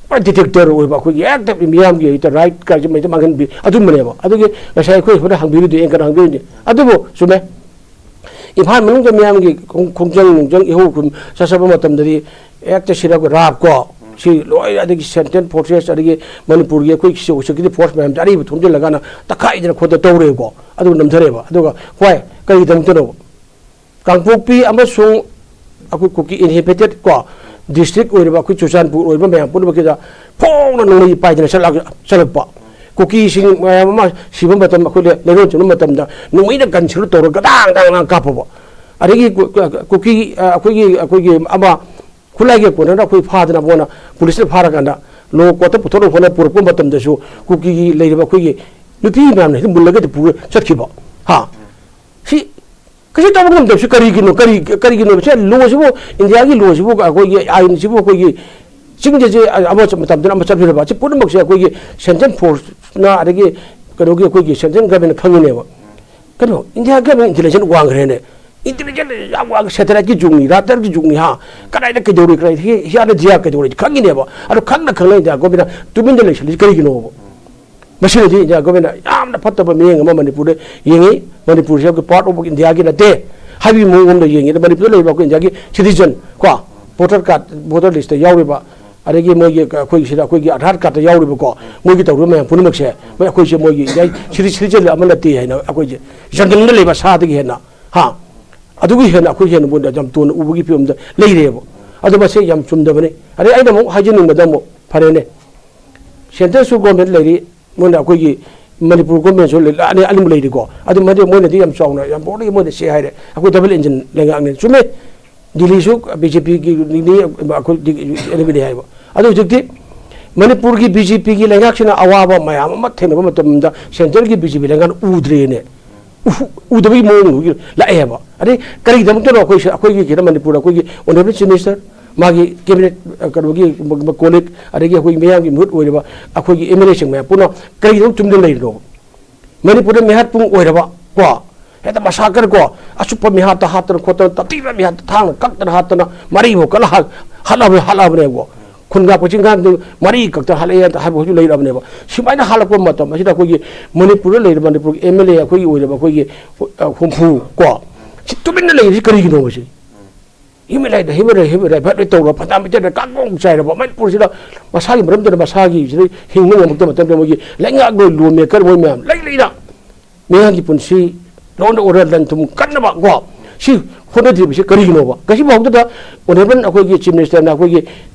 ꯄꯨꯔꯥ ꯗꯤꯇꯦꯛꯇꯔ ꯑꯣꯏꯕ, ꯑꯩꯈꯣꯏꯒꯤ ꯍꯦꯛꯇ ꯃꯤꯌꯥꯝꯒꯤ ꯍꯦꯛꯇ ꯔꯥꯏꯠ ꯀꯥꯏꯁꯦ ꯃꯩꯗ ꯃꯥꯡꯍꯟꯕꯤ ꯑꯗꯨꯝꯕꯅꯦꯕ꯫ ꯑꯗꯨꯒꯤ ꯉꯁꯥꯏ ꯑꯩꯈꯣꯏ ꯁꯣꯝꯗ ꯍꯪꯕꯤꯔꯤꯗꯨ, ꯑꯩꯅ ꯀꯩꯅꯣ ꯍꯪꯕꯤꯔꯤꯅꯤ꯫ ꯑꯗꯨꯕꯨ ꯆꯨꯝꯃꯦ, ꯏꯝꯐꯥꯜ ꯃꯅꯨꯡꯗ ꯃꯤꯌꯥꯝꯒꯤ ꯈꯣꯡ-, ꯈꯣꯡꯖꯪ ꯅꯨꯡꯖꯪ ꯏꯍꯧ ꯈꯨꯝ ꯆꯠꯆꯕ ꯃꯇꯝꯗꯗꯤ ꯍꯦꯛꯇ ꯁꯤꯔꯞ ꯔꯥꯞ ꯀꯣ, ꯁꯤ ꯂꯣꯏ, ꯑꯗꯒꯤ ꯁꯦꯟꯇ꯭ꯔꯦꯜ ꯐꯣꯔꯁꯦꯁ, ꯑꯗꯒꯤ ꯃꯅꯤꯄꯨꯔꯒꯤ ꯑꯩꯈꯣꯏ ꯁꯦꯀ꯭ꯌꯨꯔꯤꯇꯤ ꯐꯣꯔꯁ ꯃꯌꯥꯝꯁꯦ ꯑꯔꯤꯕ ꯊꯣꯝꯖꯤꯜꯂꯒꯅ ꯇꯛꯈꯥꯏꯗꯅ ꯈꯣꯠꯇ ꯇꯧꯔꯦꯕꯀꯣ꯫ ꯑꯗꯨꯒ ꯅꯝꯊꯔꯦꯕ꯫ ꯑꯗꯨꯒ ꯍꯣꯏ, ꯀꯔꯤꯒꯤꯗꯃꯛꯇꯅꯣ? ꯀꯥꯡꯄꯣꯛꯄꯤ ꯑꯃꯁꯨꯡ ꯑꯩꯈꯣꯏ ꯀꯨꯀꯤ ꯏꯟꯍꯦꯕꯤꯇꯦꯠ ꯀꯣ ꯗꯤꯁꯇ꯭ꯔꯤꯛ ꯑꯣꯏꯔꯤꯕ ꯑꯩꯈꯣꯏ ꯆꯨꯔꯆꯥꯟꯄꯨꯔ ꯑꯣꯏꯔꯤꯕ ꯃꯌꯥꯝ ꯄꯨꯝꯅꯃꯛꯀꯤꯗ ꯐꯣꯡꯅ ꯅꯣꯡꯃꯩ ꯄꯥꯏꯗꯅ ꯆꯠꯂꯛ-, ꯆꯠꯂꯛꯄ꯫ ꯀꯨꯀꯤꯁꯤꯡ ꯃꯌꯥꯝ ꯑꯃ ꯁꯤꯕ ꯃꯇꯝ, ꯑꯩꯈꯣꯏꯅ ꯂꯩꯔꯣꯟ ꯆꯨꯝꯕ ꯃꯇꯝꯗ ꯅꯣꯡꯃꯩꯅ ꯒꯟ ꯁꯦꯂꯨꯠ ꯇꯧꯔꯒ ꯒꯗꯥꯡ ꯒꯗꯥꯡ ꯒꯗꯥꯡ ꯀꯥꯞꯄꯕ꯫ ꯑꯗꯒꯤ ꯀꯨ-, ꯀꯨꯀꯤ, ꯑ, ꯑꯩꯈꯣꯏꯒꯤ, ꯑꯩꯈꯣꯏꯒꯤ ꯑꯃ ꯈꯨꯠꯂꯥꯏꯒ ꯀꯣꯟꯅꯅ ꯑꯩꯈꯣꯏ ꯐꯥꯗꯅ ꯃꯣꯏꯅ ꯄꯨꯂꯤꯁꯅ ꯐꯥꯔꯀꯥꯟꯗ ꯂꯣ ꯀꯣꯔꯠꯇ ꯄꯨꯊꯣꯛꯅꯕ ꯍꯣꯠꯅ ꯄꯨꯔꯛꯄ ꯃꯇꯝꯗꯁꯨ ꯀꯨꯀꯤꯒꯤ ꯂꯩꯔꯤꯕ ꯑꯩꯈꯣꯏꯒꯤ ꯅꯨꯄꯤ ꯃꯌꯥꯝꯅ ꯍꯦꯛꯇ ꯃꯨꯜꯂꯒꯗꯤ ꯄꯨꯔ ꯆꯠꯈꯤꯕ꯫ ꯍꯥ? ꯁꯤ ꯀꯩꯁꯨ ꯇꯧꯕ ꯉꯝꯗꯕꯁꯤ ꯀꯔꯤꯒꯤꯅꯣ? ꯀꯔꯤ, ꯀꯔꯤꯒꯤꯅꯣ? ꯁꯦ, ꯂꯣꯁꯤꯕꯨ, ꯏꯟꯗꯤꯌꯥꯒꯤ ꯂꯣꯁꯤꯕꯨ, ꯑꯩꯈꯣꯏꯒꯤ ꯑꯥꯏꯟꯁꯤꯕꯨ, ꯑꯩꯈꯣꯏꯒꯤ ꯆꯤꯡꯗꯁꯦ ꯑꯃ ꯃꯇꯝꯗꯅ ꯑꯃ ꯆꯠꯄꯤꯔꯕ, ꯁꯤ ꯄꯨꯝꯅꯃꯛꯁꯦ ꯑꯩꯈꯣꯏꯒꯤ ꯁꯦꯟꯇ꯭ꯔꯦꯜ ꯐꯣꯔꯁꯅ, ꯑꯗꯒꯤ ꯀꯩꯅꯣꯒꯤ, ꯑꯩꯈꯣꯏꯒꯤ ꯁꯦꯟꯇ꯭ꯔꯦꯜ ꯒꯚꯔꯟꯃꯦꯟꯠꯅ ꯈꯪꯉꯤꯅꯦꯕ꯫ ꯀꯩꯅꯣ, ꯏꯟꯗꯤꯌꯥ ꯒꯚꯔꯟꯃꯦꯟꯠ ꯏꯟꯇꯦꯂꯤꯖꯦꯟꯁ ꯋꯥꯡꯈ꯭ꯔꯦꯅꯦ꯫ ꯏꯟꯇꯦꯂꯤꯖꯦꯟꯁ ꯌꯥꯝ ꯋꯥꯡꯉꯦ, ꯁꯦꯇꯦꯂꯥꯏꯠꯀꯤ ꯖꯨꯒꯅꯤ, ꯔꯥꯗꯥꯔꯒꯤ ꯖꯨꯒꯅꯤ, ꯍꯥ? ꯀꯗꯥꯏꯗ ꯀꯩꯗꯧꯔꯤ, ꯀꯗꯥꯏꯗ ꯍꯤ-, ꯍꯤꯌꯥꯅ ꯗꯤꯌꯥ ꯀꯩꯗꯧꯔꯤ ꯈꯪꯉꯤꯅꯦꯕ꯫ ꯑꯗꯣ ꯈꯪꯅ ꯈꯪꯅ ꯏꯟꯗꯤꯌꯥ ꯒꯚꯔꯟꯃꯦꯟꯠꯅ ꯇꯨꯃꯤꯟꯅ ꯂꯩꯁꯜꯂꯤꯁꯤ ꯀꯔꯤꯒꯤꯅꯣꯕ? ꯃꯁꯤꯅꯗꯤ ꯏꯟꯗꯤꯌꯥ ꯒꯚꯔꯟꯃꯦꯟꯠꯅ ꯌꯥꯝꯅ ꯐꯠꯇꯕ ꯃꯤꯠꯌꯦꯡ ꯑꯃ ꯃꯅꯤꯄꯨꯔꯗ ꯌꯦꯡꯉꯤ꯫ ꯃꯅꯤꯄꯨꯔꯁꯦ ꯑꯩꯈꯣꯏ ꯄꯥꯔꯠ ꯑꯣꯐ ꯏꯟꯗꯤꯌꯥꯒꯤ ꯅꯠꯇꯦ ꯍꯥꯏꯕꯒꯤ ꯃꯑꯣꯡ ꯑꯃꯗ ꯌꯦꯡꯉꯤ꯫ ꯑꯗ ꯃꯅꯤꯄꯨꯔꯗ ꯂꯩꯔꯤꯕ ꯑꯩꯈꯣꯏ ꯏꯟꯗꯤꯌꯥꯒꯤ ꯁꯤꯇꯤꯖꯟ ꯀꯣ, ꯚꯣꯇꯔ ꯀꯥꯔꯗ, ꯚꯣꯇꯔ ꯂꯤꯁꯇ ꯌꯥꯎꯔꯤꯕ ꯑꯗꯒꯤ ꯃꯣꯏꯒꯤ ꯑꯩꯈꯣꯏꯒꯤ ꯁꯤꯗ ꯑꯩꯈꯣꯏꯒꯤ ꯑꯥꯙꯥꯔ ꯀꯥꯔꯠꯇ ꯌꯥꯎꯔꯤꯕꯀꯣ, ꯃꯣꯏꯒꯤ ꯇꯧꯔꯤꯕ ꯃꯌꯥꯝ ꯄꯨꯝꯅꯃꯛꯁꯦ, ꯃꯣꯏ ꯑꯩꯈꯣꯏꯁꯦ ꯃꯣꯏꯒꯤ ꯌꯥꯏ, ꯁꯤꯗꯤ ꯁꯤꯗꯤ ꯆꯠꯂ ꯑꯃ ꯅꯠꯇꯦ ꯍꯥꯏꯅ ꯑꯩꯈꯣꯏꯁꯦ ꯖꯪꯒꯜꯗ ꯂꯩꯕ ꯁꯥꯗꯒꯤ ꯍꯦꯟꯅ, ꯍꯥ, ꯑꯗꯨꯒꯤ ꯍꯦꯟꯅ ꯑꯩꯈꯣꯏ ꯍꯦꯟꯅ ꯃꯣꯏꯅ ꯌꯥꯝ ꯇꯣꯟꯅ ꯎꯕꯒꯤ ꯐꯤꯕꯝꯗ ꯂꯩꯔꯦꯕ꯫ ꯑꯗꯣ ꯃꯁꯤ ꯌꯥꯝ ꯆꯨꯝꯗꯕꯅꯤ꯫ ꯑꯗꯩ ꯑꯩꯅ ꯑꯃꯨꯛ ꯍꯥꯏꯖꯅꯤꯡꯕꯗ ꯑꯃꯨꯛ, ꯐꯔꯦꯅꯦ, ꯁꯦꯟꯇ꯭ꯔꯦꯜꯁꯨ ꯒꯣꯔꯃꯦꯟ ꯂꯩꯔꯤ, ꯃꯣꯏꯅ ꯑꯩꯈꯣꯏꯒꯤ ꯃꯅꯤꯄꯨꯔ ꯒꯣꯔꯃꯦꯟꯁꯨ ꯂꯩ, ꯑꯅꯤ-, ꯑꯅꯤꯃꯛ ꯂꯩꯔꯤꯀꯣ꯫ ꯑꯗꯨ ꯃꯗꯤ ꯃꯣꯏꯅꯗꯤ ꯌꯥꯝ ꯆꯥꯎꯅ, ꯌꯥꯝ ꯕꯣꯔꯗꯒꯤ ꯃꯣꯏꯅ ꯁꯤ ꯍꯥꯏꯔꯦ, ꯑꯩꯈꯣꯏ ꯗꯕꯜ ꯏꯟꯖꯤꯟ ꯂꯩꯉꯥꯛꯅꯤ꯫ ꯆꯨꯝꯃꯦ, ꯗꯤꯜꯂꯤꯁꯨ ꯕꯤ ꯖꯦ ꯄꯤꯒꯤ, ꯑꯩꯈꯣꯏ ꯑꯦꯟ ꯕꯤ ꯗꯤ ꯍꯥꯏꯕ꯫ ꯑꯗꯨ ꯍꯧꯖꯤꯛꯇꯤ ꯃꯅꯤꯄꯨꯔꯒꯤ ꯕꯤ ꯖꯦ ꯄꯤꯒꯤ ꯂꯩꯉꯥꯛꯁꯤꯅ ꯑꯋꯥꯕ ꯃꯌꯥꯝ ꯑꯃ ꯊꯦꯡꯅꯕ ꯃꯇꯝꯗ ꯁꯦꯟꯇ꯭ꯔꯦꯜꯒꯤ ꯕꯤ ꯖꯦ ꯄꯤ ꯂꯩꯉꯥꯛꯅ ꯎꯗ꯭ꯔꯦꯅꯦ꯫ ꯎ-, ꯎꯗꯕꯒꯤ ꯃꯑꯣꯡꯗꯨꯒꯤ ꯂꯥꯛꯑꯦꯕ꯫ ꯑꯗꯩ ꯀꯔꯤꯒꯤꯗꯃꯛꯇꯅꯣ ꯑꯩꯈꯣꯏ ꯁ-, ꯑꯩꯈꯣꯏꯒꯤ ꯀꯩꯅꯣ ꯃꯅꯤꯄꯨꯔꯗ ꯑꯩꯈꯣꯏꯒꯤ ꯑꯣꯅꯔꯦꯕꯜ ꯆꯤꯐ ꯃꯤꯅꯤꯁꯇꯔ, ꯃꯥꯒꯤ ꯀꯦꯕꯤꯅꯦꯠ, ꯑ, ꯀꯩꯅꯣꯒꯤ ꯃ-, ꯃ-, ꯀꯣꯂꯤꯛ, ꯑꯗꯒꯤ ꯑꯩꯈꯣꯏꯒꯤ ꯃꯤꯌꯥꯝꯒꯤ ꯃꯤꯍꯨꯠ ꯑꯣꯏꯔꯤꯕ ꯑꯩꯈꯣꯏꯒꯤ ꯑꯦꯝ ꯑꯦꯜ ꯑꯦꯁꯤꯡ ꯃꯌꯥꯝ ꯄꯨꯟꯅ ꯀꯔꯤꯒꯤꯗꯃꯛ ꯇꯨꯃꯤꯟꯅ ꯂꯩꯔꯤꯅꯣꯕ? ꯃꯅꯤꯄꯨꯔꯗ ꯃꯤꯍꯥꯠ ꯄꯨꯡ ꯑꯣꯏꯔꯕ ꯀꯣ, ꯍꯦꯛꯇ ꯃꯁꯥꯀꯔ ꯀꯣ, ꯑꯆꯨꯞꯄ ꯃꯤꯍꯥꯠꯇ ꯍꯥꯠꯇꯅ ꯈꯣꯠꯇꯅ, ꯇꯥꯊꯤꯕ ꯃꯤꯍꯥꯠꯇ ꯊꯥꯡꯅ ꯀꯛꯇꯅ ꯍꯥꯠꯇꯅ, ꯃꯔꯤꯐꯥꯎ ꯀꯠꯂ ꯍꯥꯠ-, ꯍꯥꯠꯂꯕ-, ꯍꯥꯠꯂꯕꯅꯦꯕꯀꯣ꯫ ꯈꯨꯟꯒ ꯀꯣꯆꯤꯡꯒꯥꯟꯗꯨ ꯃꯔꯤ ꯈꯛꯇ ꯍꯜꯂꯛꯑꯦ ꯍꯥꯏꯕ ꯍꯧꯖꯤꯛ ꯂꯩꯔꯕꯅꯦꯕ꯫ ꯁꯨꯃꯥꯏꯅ ꯍꯜꯂꯛꯄ ꯃꯇꯝ ꯑꯁꯤꯗ ꯑꯩꯈꯣꯏꯒꯤ ꯃꯅꯤꯄꯨꯔꯗ ꯂꯩꯔꯤꯕ ꯃꯅꯤꯄꯨꯔꯒꯤ ꯑꯦꯝ ꯑꯦꯜ ꯑꯦ ꯑꯩꯈꯣꯏꯒꯤ ꯑꯣꯏꯔꯤꯕ ꯑꯩꯈꯣꯏꯒꯤ, ꯑ, ꯍꯨꯝꯐꯨ ꯀꯣ, ꯁꯤ ꯇꯨꯃꯤꯟꯅ ꯂꯩꯔꯤꯁꯤ ꯀꯔꯤꯒꯤꯅꯣꯕ ꯁꯤ? Human right, human right, human right ꯐꯠ ꯂꯣꯏ ꯇꯧꯔ ꯐꯠꯇ ꯃꯤꯇꯔꯗ ꯀꯥꯡꯒꯣꯡ ꯆꯥꯏꯔꯕ ꯃꯅꯤꯄꯨꯔꯁꯤꯗ ꯃꯁꯥꯒꯤ ꯃꯔꯝꯗꯨꯅ ꯃꯁꯥꯒꯤ ꯁꯤꯗ ꯍꯤꯡꯕ ꯉꯝꯃꯛꯇꯕ ꯃꯇꯝꯗ ꯃꯣꯏꯒꯤ ꯂꯩꯉꯥꯛ ꯂꯣꯏ ꯂꯣ ꯃꯦꯀꯔ ꯃꯣꯏ ꯃꯌꯥꯝ ꯂꯩ ꯂꯩꯅ ꯃꯤꯌꯥꯝꯒꯤ ꯄꯨꯟꯁꯤ, law and order, ꯂꯟ ꯊꯨꯝ ꯀꯟꯅꯕ ꯀꯣ, ꯁꯤ ꯍꯣꯠꯅꯗ꯭ꯔꯤꯕꯁꯤ ꯀꯔꯤꯒꯤꯅꯣꯕ? ꯉꯁꯤ ꯐꯥꯎꯗꯗ ꯑꯣꯅꯔꯦꯕꯜ ꯑꯩꯈꯣꯏꯒꯤ ꯆꯤꯐ ꯃꯤꯅꯤꯁꯇꯔꯅ ꯑꯩꯈꯣꯏꯒꯤ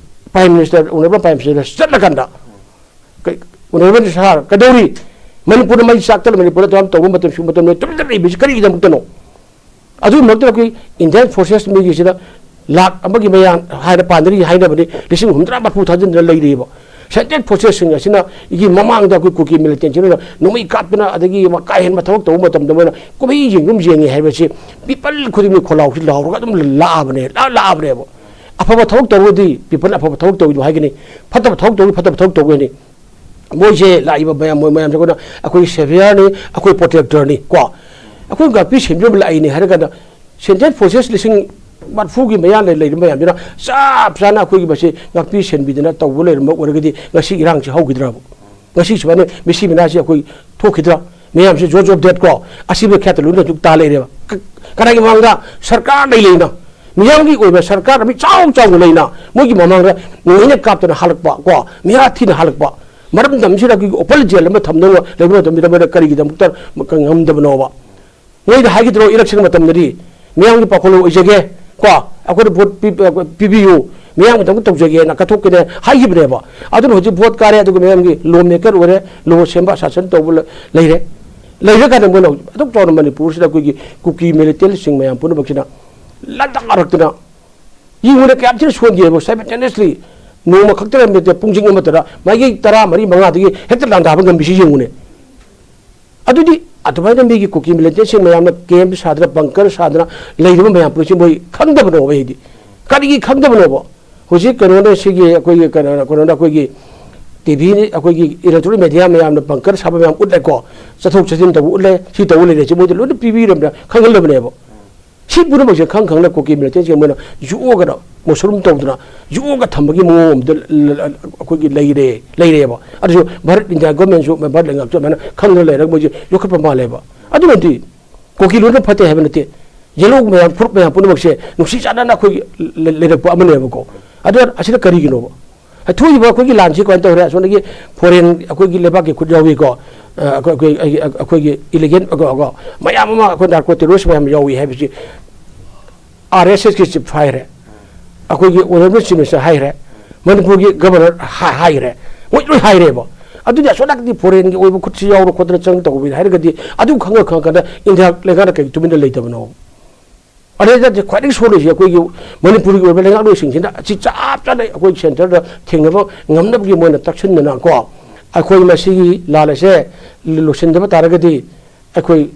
ꯄ꯭ꯔꯥꯏꯝ ꯃꯤꯅꯤꯁꯇꯔ, ꯑꯣꯅꯔꯦꯕꯜ ꯄ꯭ꯔꯥꯏꯝ ꯃꯤꯅꯤꯁꯇꯔꯗ ꯆꯠꯂꯀꯥꯟꯗ, ꯀꯩ-, ꯑꯣꯅꯔꯦꯕꯜ ꯁꯥꯔ, ꯀꯩꯗꯧꯔꯤ? ꯃꯅꯤꯄꯨꯔꯗ ꯃꯩ ꯆꯥꯛꯇꯅ ꯃꯅꯤꯄꯨꯔꯗ ꯑꯗꯨꯝ ꯇꯧꯕ ꯃꯇꯝ, ꯁꯤꯒꯨꯝꯕ ꯃꯇꯝꯗ ꯇꯨꯃꯤꯟꯅ ꯂꯩꯕꯁꯤ ꯀꯔꯤꯒꯤꯗꯃꯛꯇꯅꯣ? ꯑꯗꯨꯒꯤ ꯃꯔꯛꯇ ꯑꯩꯈꯣꯏ ꯏꯟꯗꯤꯌꯥꯟ ꯐꯣꯔꯁꯦꯁ ꯃꯤꯒꯤꯁꯤꯅ ꯂꯥꯛ ꯑꯃꯒꯤ ꯃꯌꯥ ꯍꯥꯏꯅ ꯄꯥꯟꯅꯔꯤ ꯍꯥꯏꯅꯕꯅꯤ, ꯂꯤꯁꯤꯡ ꯍꯨꯝꯗ꯭ꯔꯥ ꯃꯔꯐꯨ ꯊꯥꯖꯤꯟꯗꯨꯅ ꯂꯩꯔꯤꯕ꯫ ꯁꯦꯟꯇ꯭ꯔꯦꯜ ꯐꯣꯔꯁꯦꯁꯁꯤꯡ ꯑꯁꯤꯅ ꯏꯒꯤ ꯃꯃꯥꯡꯗ ꯑꯩꯈꯣꯏ ꯀꯨꯀꯤ ꯃꯤꯂꯤꯇꯦꯟꯁꯤꯅ ꯅꯣꯡꯃꯩ ꯀꯥꯞꯇꯅ ꯑꯗꯒꯤ ꯀꯥ ꯍꯦꯟꯕ ꯊꯕꯛ ꯇꯧꯕ ꯃꯇꯝꯗ ꯃꯣꯏꯅ ꯀꯨꯝꯍꯩ ꯌꯦꯡꯒꯨꯝ ꯌꯦꯡꯉꯤ ꯍꯥꯏꯕꯁꯤ ꯄꯤꯄꯜ ꯈꯨꯗꯤꯡꯃꯛ ꯈꯣꯜꯂꯥꯎꯁꯤ ꯂꯥꯎꯔꯒ ꯑꯗꯨꯝ ꯂꯥꯛꯑꯕꯅꯦ, ꯂꯥ-, ꯂꯥꯛꯑꯕꯅꯦꯕ꯫ ꯑꯐꯕ ꯊꯕꯛ ꯇꯧꯔꯒꯗꯤ ꯄꯤꯄꯜ ꯑꯐꯕ ꯊꯕꯛ ꯇꯧꯋꯤꯗꯣ ꯍꯥꯏꯒꯅꯤ, ꯐꯠꯇꯕ ꯊꯕꯛ ꯇꯧꯔꯒꯗꯤ ꯐꯠꯇꯕ ꯊꯕꯛ ꯇꯧꯒꯅꯤ꯫ ꯃꯣꯏꯁꯦ ꯂꯥꯛꯏꯕ ꯃꯌꯥꯝ, ꯃꯣꯏ ꯃꯌꯥꯝꯁꯦ ꯑꯩꯈꯣꯏꯅ, ꯑꯩꯈꯣꯏ ꯁꯦꯚꯤꯌꯔꯅꯤ, ꯑꯩꯈꯣꯏ ꯄ꯭ꯔꯣꯇꯦꯛꯇꯔꯅꯤ ꯀꯣ꯫ ꯑꯩꯈꯣꯏ ꯉꯥꯛꯄꯤ ꯁꯦꯟꯕꯤꯕ ꯂꯥꯛꯏꯅꯤ ꯍꯥꯏꯔ ꯀꯥꯟꯗ ꯁꯦꯟꯇ꯭ꯔꯦꯜ ꯐꯣꯔꯁꯦꯁ ꯂꯤꯁꯤꯡ ꯃꯔꯐꯨꯒꯤ ꯃꯌꯥ ꯂꯩ-, ꯂꯩꯔꯤꯕ ꯃꯌꯥꯝꯁꯤꯅ ꯆꯞ ꯆꯥꯅ ꯑꯩꯈꯣꯏꯒꯤ ꯃꯁꯤ ꯉꯥꯛꯄꯤ ꯁꯦꯟꯕꯤꯗꯅ ꯇꯧꯕ ꯂꯩꯔꯝꯕ ꯑꯣꯏꯔꯒꯗꯤ ꯉꯁꯤ ꯏꯔꯥꯡꯁꯤ ꯍꯧꯈꯤꯗ꯭ꯔꯕ? ꯉꯁꯤ ꯁꯨꯃꯥꯏꯅ ꯃꯤꯁꯤ ꯃꯤꯅꯥꯁꯤ ꯑꯩꯈꯣꯏ ꯊꯣꯛꯈꯤꯗ꯭ꯔꯥ? ꯃꯌꯥꯝꯁꯤ ꯖꯣ ꯖꯣꯕ ꯗꯦꯠ ꯀꯣ, ꯑꯁꯤꯕ ꯈꯦꯠꯇ ꯂꯣꯏꯅ ꯍꯧꯖꯤꯛ ꯇꯥ ꯂꯩꯔꯦꯕ꯫ ꯀ-, ꯀꯅꯥꯒꯤ ꯃꯃꯥꯡꯗ? ꯁꯔꯀꯥꯔ ꯂꯩ ꯂꯩꯅ ꯃꯤꯌꯥꯝꯒꯤ ꯑꯣꯏꯕ ꯁꯔꯀꯥꯔ ꯑꯃ ꯏꯆꯥꯎ ꯆꯥꯎꯅ ꯂꯩꯅ ꯃꯣꯏꯒꯤ ꯃꯃꯥꯡꯗ ꯅꯣꯡꯃꯩꯅ ꯀꯥꯞꯇꯅ ꯍꯥꯜꯂꯛꯄ, ꯀꯣ, ꯃꯤꯍꯥꯠ ꯊꯤꯅ ꯍꯥꯜꯂꯛꯄ, ꯃꯔꯝꯗꯝꯁꯤꯗ ꯑꯩꯈꯣꯏꯒꯤ open jail ꯑꯃ ꯊꯝꯗꯧꯅ ꯂꯩꯕ ꯃꯇꯝꯁꯤꯗ ꯃꯣꯏꯅ ꯀꯔꯤꯒꯤꯗꯃꯛꯇ ꯉꯝꯗꯕꯅꯣꯕ? ꯃꯣꯏꯗ ꯍꯥꯏꯈꯤꯗ꯭ꯔꯣ, election ꯃꯇꯝꯗꯗꯤ ꯃꯤꯌꯥꯝꯒꯤ ꯄꯥꯈꯣꯜ ꯑꯣꯏꯖꯒꯦ, ꯀꯣ, ꯑꯩꯈꯣꯏꯗ vote ꯄꯤ-, ꯄꯤꯕꯤꯌꯨ, ꯃꯤꯌꯥꯝꯒꯤꯗꯃꯛꯇ ꯇꯧꯖꯒꯦꯅ ꯀꯠꯊꯣꯛꯀꯦꯅ ꯍꯥꯏꯈꯤꯕꯅꯦꯕ꯫ ꯑꯗꯨꯅ ꯍꯧꯖꯤꯛ vote ꯀꯥꯔꯦ, ꯑꯗꯨꯒ ꯃꯤꯌꯥꯝꯒꯤ law maker ꯑꯣꯏꯔꯦ, law ꯁꯦꯝꯕ ꯁꯥꯁꯟ ꯇꯧꯕ ꯂ-, ꯂꯩꯔꯦ꯫ ꯂꯩꯔꯀꯥꯟꯗ ꯃꯣꯏꯅ ꯍꯧꯖꯤꯛ ꯑꯗꯨꯛ ꯆꯥꯎꯅ ꯃꯅꯤꯄꯨꯔꯁꯤꯗ ꯑꯩꯈꯣꯏꯒꯤ ꯀꯨꯀꯤ militantꯁꯤꯡ ꯃꯌꯥꯝ ꯄꯨꯝꯅꯃꯛꯁꯤꯅ ꯂꯥꯟꯗꯥꯔꯛꯇꯅ, ꯌꯦꯡꯉꯨꯅꯦ, ꯀꯌꯥꯝ ꯊꯤꯅ ꯁꯣꯟꯒꯦ ꯍꯥꯏꯕ꯫ Simultaneously, ꯅꯣꯡꯃ ꯈꯛꯇꯔ ꯅꯠꯇꯦ, ꯄꯨꯡꯁꯤꯡ ꯑꯃꯠꯇꯗ ꯃꯥꯏꯀꯩ ꯇꯔꯥ ꯃꯔꯤ ꯃꯉꯥꯗꯒꯤ ꯍꯦꯛꯇ ꯂꯥꯟꯗꯥꯕ ꯉꯝꯃꯤꯁꯤ ꯌꯦꯡꯉꯨꯅꯦ꯫ ꯑꯗꯨꯗꯤ ꯑꯗꯨꯃꯥꯏꯅ ꯃꯤꯒꯤ ꯀꯨꯀꯤ militantꯁꯤꯡ ꯃꯌꯥꯝꯅ camp ꯁꯥꯗꯅ, bunker ꯁꯥꯗꯅ ꯂꯩꯔꯤꯕ ꯃꯌꯥꯝ ꯄꯨꯝꯁꯤ ꯃꯣꯏ ꯈꯪꯗꯕꯅꯣꯕ? ꯑꯩꯗꯤ ꯀꯔꯤꯒꯤ ꯈꯪꯗꯕꯅꯣꯕ? ꯍꯧꯖꯤꯛ ꯀꯩꯅꯣꯅ ꯁꯤꯒꯤ ꯑꯩꯈꯣꯏꯒꯤ ꯀꯩꯅꯣ, ꯀꯩꯅꯣꯅ ꯑꯩꯈꯣꯏꯒꯤ TV, ꯑꯩꯈꯣꯏꯒꯤ electronic media ꯃꯌꯥꯝꯅ bunker ꯁꯥꯕ ꯃꯌꯥꯝ ꯎꯠꯂꯦꯀꯣ, ꯆꯠꯊꯣꯛ ꯆꯠꯁꯤꯟ ꯇꯧꯕ ꯎꯠꯂꯦ, ꯁꯤ ꯇꯧꯕ ꯂꯩꯔꯦ, ꯁꯤ ꯃꯣꯏꯗ ꯂꯣꯏꯅ ꯄꯤꯕꯤꯔꯕꯅꯦ, ꯈꯪꯍꯜꯂꯕꯅꯦꯕ꯫ ꯁꯤ ꯄꯨꯝꯅꯃꯛꯁꯦ ꯈꯪ ꯈꯪꯅ ꯀꯨꯀꯤ militantꯁꯤꯡ ꯃꯣꯏꯅ ꯌꯣꯛꯑꯒꯅ, ꯃꯣꯁꯔꯨꯝ ꯇꯧꯗꯅ ꯌꯣꯛꯑꯒ ꯊꯝꯕꯒꯤ ꯃꯑꯣꯡ ꯑꯃꯗ ꯂ-, ꯂ-, ꯑꯩꯈꯣꯏꯒꯤ ꯂꯩꯔꯦ, ꯂꯩꯔꯦꯕ꯫ ꯑꯗꯨꯁꯨ ꯚꯥꯔꯠ, India governmentꯁꯨ, ꯚꯥꯔꯠ ꯂꯩꯉꯥꯛꯁꯨ ꯑꯗꯨꯃꯥꯏꯅ ꯈꯪꯗꯅ ꯂꯩꯔꯒ ꯃꯣꯏꯁꯦ ꯌꯣꯛꯈꯠꯄ ꯃꯥꯜꯂꯦꯕ꯫ ꯑꯗꯨꯅꯗꯤ ꯀꯨꯀꯤ ꯂꯣꯏꯅ ꯐꯠꯇꯦ ꯍꯥꯏꯕ ꯅꯠꯇꯦ꯫ Yellow ꯃꯌꯥꯝ, ꯐꯨꯔꯨꯞ ꯃꯌꯥꯝ ꯄꯨꯝꯅꯃꯛꯁꯦ ꯅꯨꯡꯁꯤ ꯆꯥꯟꯅꯅ ꯑꯩꯈꯣꯏꯒꯤ ꯂ-, ꯂ-, ꯂꯩꯔꯛꯄ ꯑꯃꯅꯦꯕꯀꯣ꯫ ꯑꯗꯨ ꯑꯁꯤꯅ ꯀꯔꯤꯒꯤꯅꯣꯕ? ꯊꯣꯛꯏꯕ ꯑꯩꯈꯣꯏꯒꯤ ꯂꯥꯟꯁꯤ ꯀꯃꯥꯏꯅ ꯇꯧꯔꯦ? ꯑꯁꯣꯝꯗꯒꯤ foreign, ꯑꯩꯈꯣꯏꯒꯤ ꯂꯩꯕꯥꯛꯀꯤ ꯈꯨꯠ ꯌꯥꯎꯏꯀꯣ, ꯑ, ꯑꯩꯈꯣꯏ, ꯑꯩꯈꯣꯏ, ꯑꯩꯈꯣꯏꯒꯤ illegal, ꯑ, ꯑ, ꯃꯌꯥꯝ ꯑꯃ ꯑꯩꯈꯣꯏ narco terrorist ꯃꯌꯥꯝ ꯌꯥꯎꯏ ꯍꯥꯏꯕꯁꯤ RSSꯀꯤ chief ꯍꯥꯏꯔꯦ, ꯑꯩꯈꯣꯏꯒꯤ honourable chief minister ꯍꯥꯏꯔꯦ, ꯃꯅꯤꯄꯨꯔꯒꯤ governor ꯍꯥ-, ꯍꯥꯏꯔꯦ, ꯃꯣꯏ ꯂꯣꯏ ꯍꯥꯏꯔꯦꯕ꯫ ꯑꯗꯨꯗꯤ ꯑꯁꯣꯝ ꯅꯥꯀꯟꯗꯤ foreignꯒꯤ ꯑꯣꯏꯕ ꯈꯨꯠꯁꯤ ꯌꯥꯎꯔ ꯈꯣꯠꯇꯅ ꯆꯪ ꯇꯧꯕ ꯍꯥꯏꯔꯒꯗꯤ, ꯑꯗꯨ ꯈꯪꯉ ꯈꯪꯉꯀꯥꯟꯗ India ꯂꯩꯉꯥꯛꯅ ꯀꯩ ꯇꯨꯃꯤꯟꯅ ꯂꯩꯇꯕꯅꯣ? ꯑꯗꯩꯗ ꯈ꯭ꯋꯥꯏꯗꯒꯤ ꯁꯣꯜꯂꯤꯁꯦ ꯑꯩꯈꯣꯏꯒꯤ ꯃꯅꯤꯄꯨꯔꯒꯤ ꯑꯣꯏꯕ ꯂꯩꯉꯥꯛꯂꯣꯏꯁꯤꯡꯁꯤꯅ ꯑꯁꯤ ꯆꯞ ꯆꯥꯅ ꯑꯩꯈꯣꯏ centreꯗ ꯊꯦꯡꯅꯕ ꯉꯝꯅꯕꯒꯤ ꯃꯣꯏꯅ ꯇꯛꯁꯤꯟꯗꯅ ꯀꯣ, ꯑꯩꯈꯣꯏ ꯃꯁꯤꯒꯤ ꯂꯥꯟ ꯑꯁꯦ ꯂꯣꯏꯁꯤꯟꯗꯕ ꯇꯥꯔꯒꯗꯤ ꯑꯩꯈꯣꯏ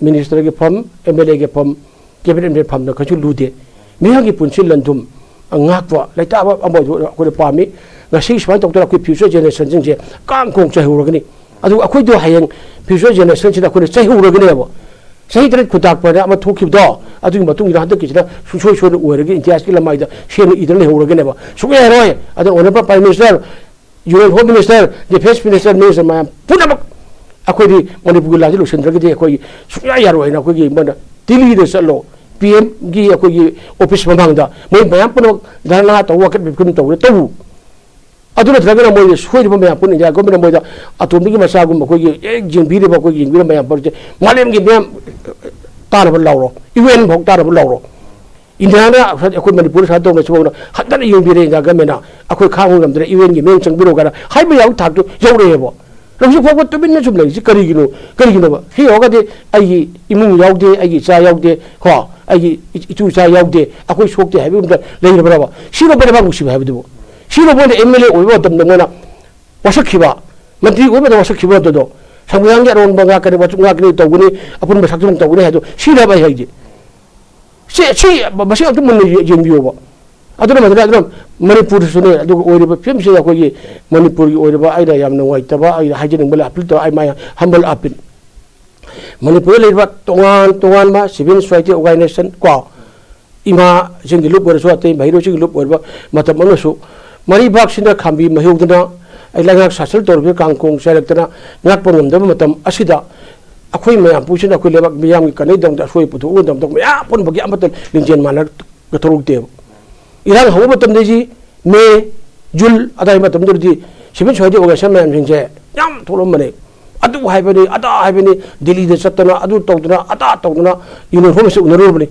ministerꯒꯤ ꯐꯝ, MLAꯒꯤ ꯐꯝ, cabinet member ꯐꯝꯗ ꯀꯩꯁꯨ ꯂꯨꯗꯦ꯫ ꯃꯤꯑꯣꯏꯒꯤ ꯄꯨꯟꯁꯤ ꯂꯟꯊꯨꯝ ꯉꯥꯛꯄ, ꯂꯩꯇꯥꯕ ꯑꯃ ꯑꯣꯏꯕ ꯑꯩꯈꯣꯏꯅ ꯄꯥꯝꯃꯤ꯫ ꯉꯁꯤ ꯁꯨꯃꯥꯏꯅ ꯇꯧꯗꯅ ꯑꯩꯈꯣꯏ future generationꯁꯤꯡꯁꯦ ꯀꯥꯡ ꯈꯣꯡ ꯆꯥꯏꯍꯧꯔꯒꯅꯤ꯫ ꯑꯗꯨ ꯑꯩꯈꯣꯏꯗꯣ ꯍꯌꯦꯡ future generationꯁꯤꯗ ꯑꯩꯈꯣꯏꯅ ꯆꯩꯍꯧꯔꯒꯅꯦꯕ꯫ ꯆꯍꯤ ꯇꯔꯦꯠ ꯈꯨꯟꯇꯥꯛꯄ ꯍꯥꯏꯅ ꯑꯃ ꯊꯣꯛꯈꯤꯕꯗꯣ, ꯑꯗꯨꯒꯤ ꯃꯇꯨꯡꯗ ꯍꯟꯗꯛꯀꯤꯁꯤꯅ ꯁꯨꯡꯁꯣꯏ ꯁꯣꯏꯗꯅ ꯑꯣꯏꯔꯒ ꯏꯇꯤꯍꯥꯁꯀꯤ ꯂꯃꯥꯏꯗ ꯁꯦꯡꯅ ꯏꯗꯨꯅ ꯂꯩꯍꯧꯔꯒꯅꯦꯕ꯫ ꯁꯨꯡꯌꯥ ꯌꯥꯔꯣꯏ꯫ ꯑꯗꯨꯅ honourable Prime Minister, Union Home Minister, Defence Minister, Minister ꯃꯌꯥꯝ ꯄꯨꯝꯅꯃꯛ ꯑꯩꯈꯣꯏꯗꯤ ꯃꯅꯤꯄꯨꯔꯒꯤ ꯂꯥꯟꯁꯤ ꯂꯣꯏꯁꯤꯟꯗ꯭ꯔꯒꯗꯤ ꯑꯩꯈꯣꯏ ꯁꯨꯡꯌꯥ ꯌꯥꯔꯣꯏ ꯍꯥꯏꯅ ꯑꯩꯈꯣꯏꯒꯤ ꯃꯣꯏꯅ ꯗꯤꯜꯂꯤꯗ ꯆꯠꯂꯣ, ꯄꯤ ꯑꯦꯝꯒꯤ ꯑꯩꯈꯣꯏꯒꯤ ꯑꯣꯐꯤꯁ ꯃꯃꯥꯡꯗ ꯃꯣꯏ ꯃꯌꯥꯝ ꯄꯨꯝꯅꯃꯛ ꯙꯔꯅꯥ ꯇꯧꯕ, ꯋꯥꯀꯠ ꯃꯤꯐꯝ ꯇꯧꯕ ꯇꯧ꯫ ꯑꯗꯨ ꯅꯠꯇ꯭ꯔꯒꯅ ꯃꯣꯏꯅ ꯁꯣꯏꯔꯤꯕ ꯃꯌꯥꯝ ꯄꯨꯝꯅ ꯏꯟꯗꯤꯌꯥ ꯒꯣꯔꯃꯦꯟꯅ ꯃꯣꯏꯗ ꯑꯇꯣꯝꯕꯒꯤ ꯃꯆꯥꯒꯨꯝꯕ ꯑꯩꯈꯣꯏꯒꯤ ꯍꯦꯛ ꯌꯦꯡꯕꯤꯔꯤꯕ, ꯑꯩꯈꯣꯏꯒꯤ ꯌꯦꯡꯕꯤꯔꯤꯕ ꯃꯌꯥꯝ ꯄꯨꯝꯅꯃꯛꯁꯦ ꯃꯥꯂꯦꯝꯒꯤ ꯃꯌꯥꯝ ꯇꯥꯅꯕ ꯂꯥꯎꯔꯣ, ꯌꯨ ꯑꯦꯟ ꯐꯥꯎ ꯇꯥꯅꯕ ꯂꯥꯎꯔꯣ꯫ ꯏꯟꯗꯤꯌꯥꯅ ꯑꯩꯈꯣꯏ ꯃꯅꯤꯄꯨꯔꯗ ꯁꯨꯃꯥꯏꯅ ꯇꯧꯅ ꯁꯤꯐꯥꯎꯅ ꯍꯟꯊꯅ ꯌꯦꯡꯕꯤꯔꯦ ꯏꯟꯗꯤꯌꯥ ꯒꯃꯦꯟꯅ꯫ ꯑꯩꯈꯣꯏ ꯈꯥꯡꯕ ꯉꯝꯗ꯭ꯔꯦ, ꯌꯨ ꯑꯦꯟꯒꯤ ꯃꯤꯠꯌꯦꯡ ꯆꯪꯕꯤꯔꯣ ꯀꯥꯏꯅ ꯍꯥꯏꯕ ꯌꯥꯕ ꯊꯥꯛꯇꯨ ꯌꯧꯔꯛꯑꯦꯕ꯫ ꯍꯧꯖꯤꯛ ꯐꯥꯎꯕ ꯇꯨꯃꯤꯟꯅ ꯁꯨꯝ ꯂꯩꯔꯤꯁꯤ ꯀꯔꯤꯒꯤꯅꯣ? ꯀꯔꯤꯒꯤꯅꯣꯕ? ꯁꯤ ꯌꯧꯔꯒꯗꯤ ꯑꯩꯒꯤ ꯏꯃꯨꯡ ꯌꯥꯎꯗꯦ, ꯑꯩꯒꯤ ꯏꯆꯥ ꯌꯥꯎꯗꯦ, ꯀꯣ, ꯑꯩꯒꯤ ꯏ-, ꯏꯇꯨ ꯏꯆꯥ ꯌꯥꯎꯗꯦ, ꯑꯩꯈꯣꯏ ꯁꯣꯛꯇꯦ ꯍꯥꯏꯕ ꯑꯃꯗ ꯂꯩꯔꯕ꯭ꯔꯕ? ꯁꯤꯔꯣ ꯃꯣꯏꯅ ꯃꯥꯕꯨ ꯅꯨꯡꯁꯤꯕ ꯍꯥꯏꯕꯗꯨꯕꯨ? ꯁꯤꯔꯣ ꯃꯣꯏꯅ ꯑꯦꯝ ꯑꯦꯜ ꯑꯦ ꯑꯣꯏꯕ ꯃꯇꯝꯗ ꯃꯣꯏꯅ ꯋꯥꯁꯛꯈꯤꯕ, ꯃꯟꯇ꯭ꯔꯤ ꯑꯣꯏꯕ ꯃꯇꯝꯗ ꯋꯥꯁꯛꯈꯤꯕ ꯅꯠꯇꯗꯣ? ꯁꯪꯕꯤꯙꯥꯟꯒꯤ ꯑꯔꯣꯟꯕ ꯉꯥꯛꯀꯅꯤ, ꯋꯥꯆꯨꯞ ꯉꯥꯛꯀꯅꯤ, ꯇꯧꯒꯅꯤ, ꯑꯄꯨꯟꯕ ꯁꯛꯇꯝ ꯇꯧꯒꯅꯤ ꯍꯥꯏꯗꯣ ꯁꯤꯔꯕ ꯑꯩ ꯍꯥꯏꯁꯦ? ꯁꯤ, ꯁꯤ ꯃꯁꯤ ꯑꯝꯇ ꯃꯨꯟꯅ ꯌꯦ-, ꯌꯦꯡꯕꯤꯌꯣꯕ꯫ ꯑꯗꯨꯅ ꯃꯗꯨꯅ ꯑꯗꯨꯅ ꯃꯅꯤꯄꯨꯔꯗꯁꯨꯅꯦ, ꯑꯗꯨꯒ ꯑꯣꯏꯔꯤꯕ ꯐꯤꯕꯝꯁꯤꯗ ꯑꯩꯈꯣꯏꯒꯤ ꯃꯅꯤꯄꯨꯔꯒꯤ ꯑꯣꯏꯔꯤꯕ ꯑꯩꯅ ꯌꯥꯝ ꯅꯨꯡꯉꯥꯏꯇꯕ, ꯑꯩꯅ ꯍꯥꯏꯖꯅꯤꯡꯕ ꯑꯄꯤꯜ ꯇꯧꯕ, ꯑꯩ ꯃꯥꯏ humble appeal꯫ ꯃꯅꯤꯄꯨꯔꯗ ꯂꯩꯔꯤꯕ ꯇꯣꯉꯥꯟ ꯇꯣꯉꯥꯟꯕ civil society organization ꯀꯣ, ꯏꯃꯥꯁꯤꯡꯒꯤ ꯂꯨꯞ ꯑꯣꯏꯔꯁꯨ, ꯑꯇꯩ ꯃꯍꯩꯔꯣꯏꯁꯤꯡꯒꯤ ꯂꯨꯞ ꯑꯣꯏꯔꯕ ꯃꯇꯝ ꯑꯃꯁꯨ ꯃꯔꯤꯕꯥꯛꯁꯤꯅ ꯈꯥꯝꯕꯤ ꯃꯍꯩꯗꯅ, ꯑꯩ ꯂꯩꯉꯥꯛ ꯁꯥꯁꯟ ꯇꯧꯔꯤꯕ ꯀꯥꯡꯈꯣꯡ ꯆꯥꯏꯔꯛꯇꯅ ꯉꯥꯛꯄ ꯉꯝꯗꯕ ꯃꯇꯝ ꯑꯁꯤꯗ ꯑꯩꯈꯣꯏ ꯃꯌꯥꯝ ꯄꯨꯝꯁꯤꯅ ꯑꯩꯈꯣꯏ ꯂꯩꯕꯥꯛ ꯃꯤꯌꯥꯝꯒꯤ ꯀꯥꯟꯅꯩꯗꯃꯛꯇ ꯑꯁꯣꯏ ꯄꯨꯊꯣꯛꯅꯕꯒꯤꯗꯃꯛꯇ ꯃꯌꯥꯝ ꯄꯨꯝꯅꯃꯛꯀꯤ ꯑꯃꯠꯇ ꯂꯤꯡꯖꯦꯜ ꯃꯥꯟꯅ ꯊꯣꯛꯂꯛꯇꯦꯕ꯫ ꯏꯔꯥꯡ ꯍꯧꯕ ꯃꯇꯝꯗꯒꯤ ꯃꯦ, ꯖꯨꯟ ꯑꯗꯥꯏ ꯃꯇꯝꯗꯨꯗꯗꯤ civil society organization ꯃꯌꯥꯝꯁꯤꯡꯁꯦ ꯌꯥꯝ ꯊꯣꯛꯂꯝꯕꯅꯦ꯫ ꯑꯗꯨ ꯍꯥꯏꯕꯅꯤ, ꯑꯗꯥ ꯍꯥꯏꯕꯅꯤ, ꯗꯤꯜꯂꯤꯗ ꯆꯠꯇꯅ, ꯑꯗꯨ ꯇꯧꯗꯅ, ꯑꯗꯥ ꯇꯧꯗꯅ, Union Home Minister ꯎꯅꯔꯨꯔꯕꯅꯤ꯫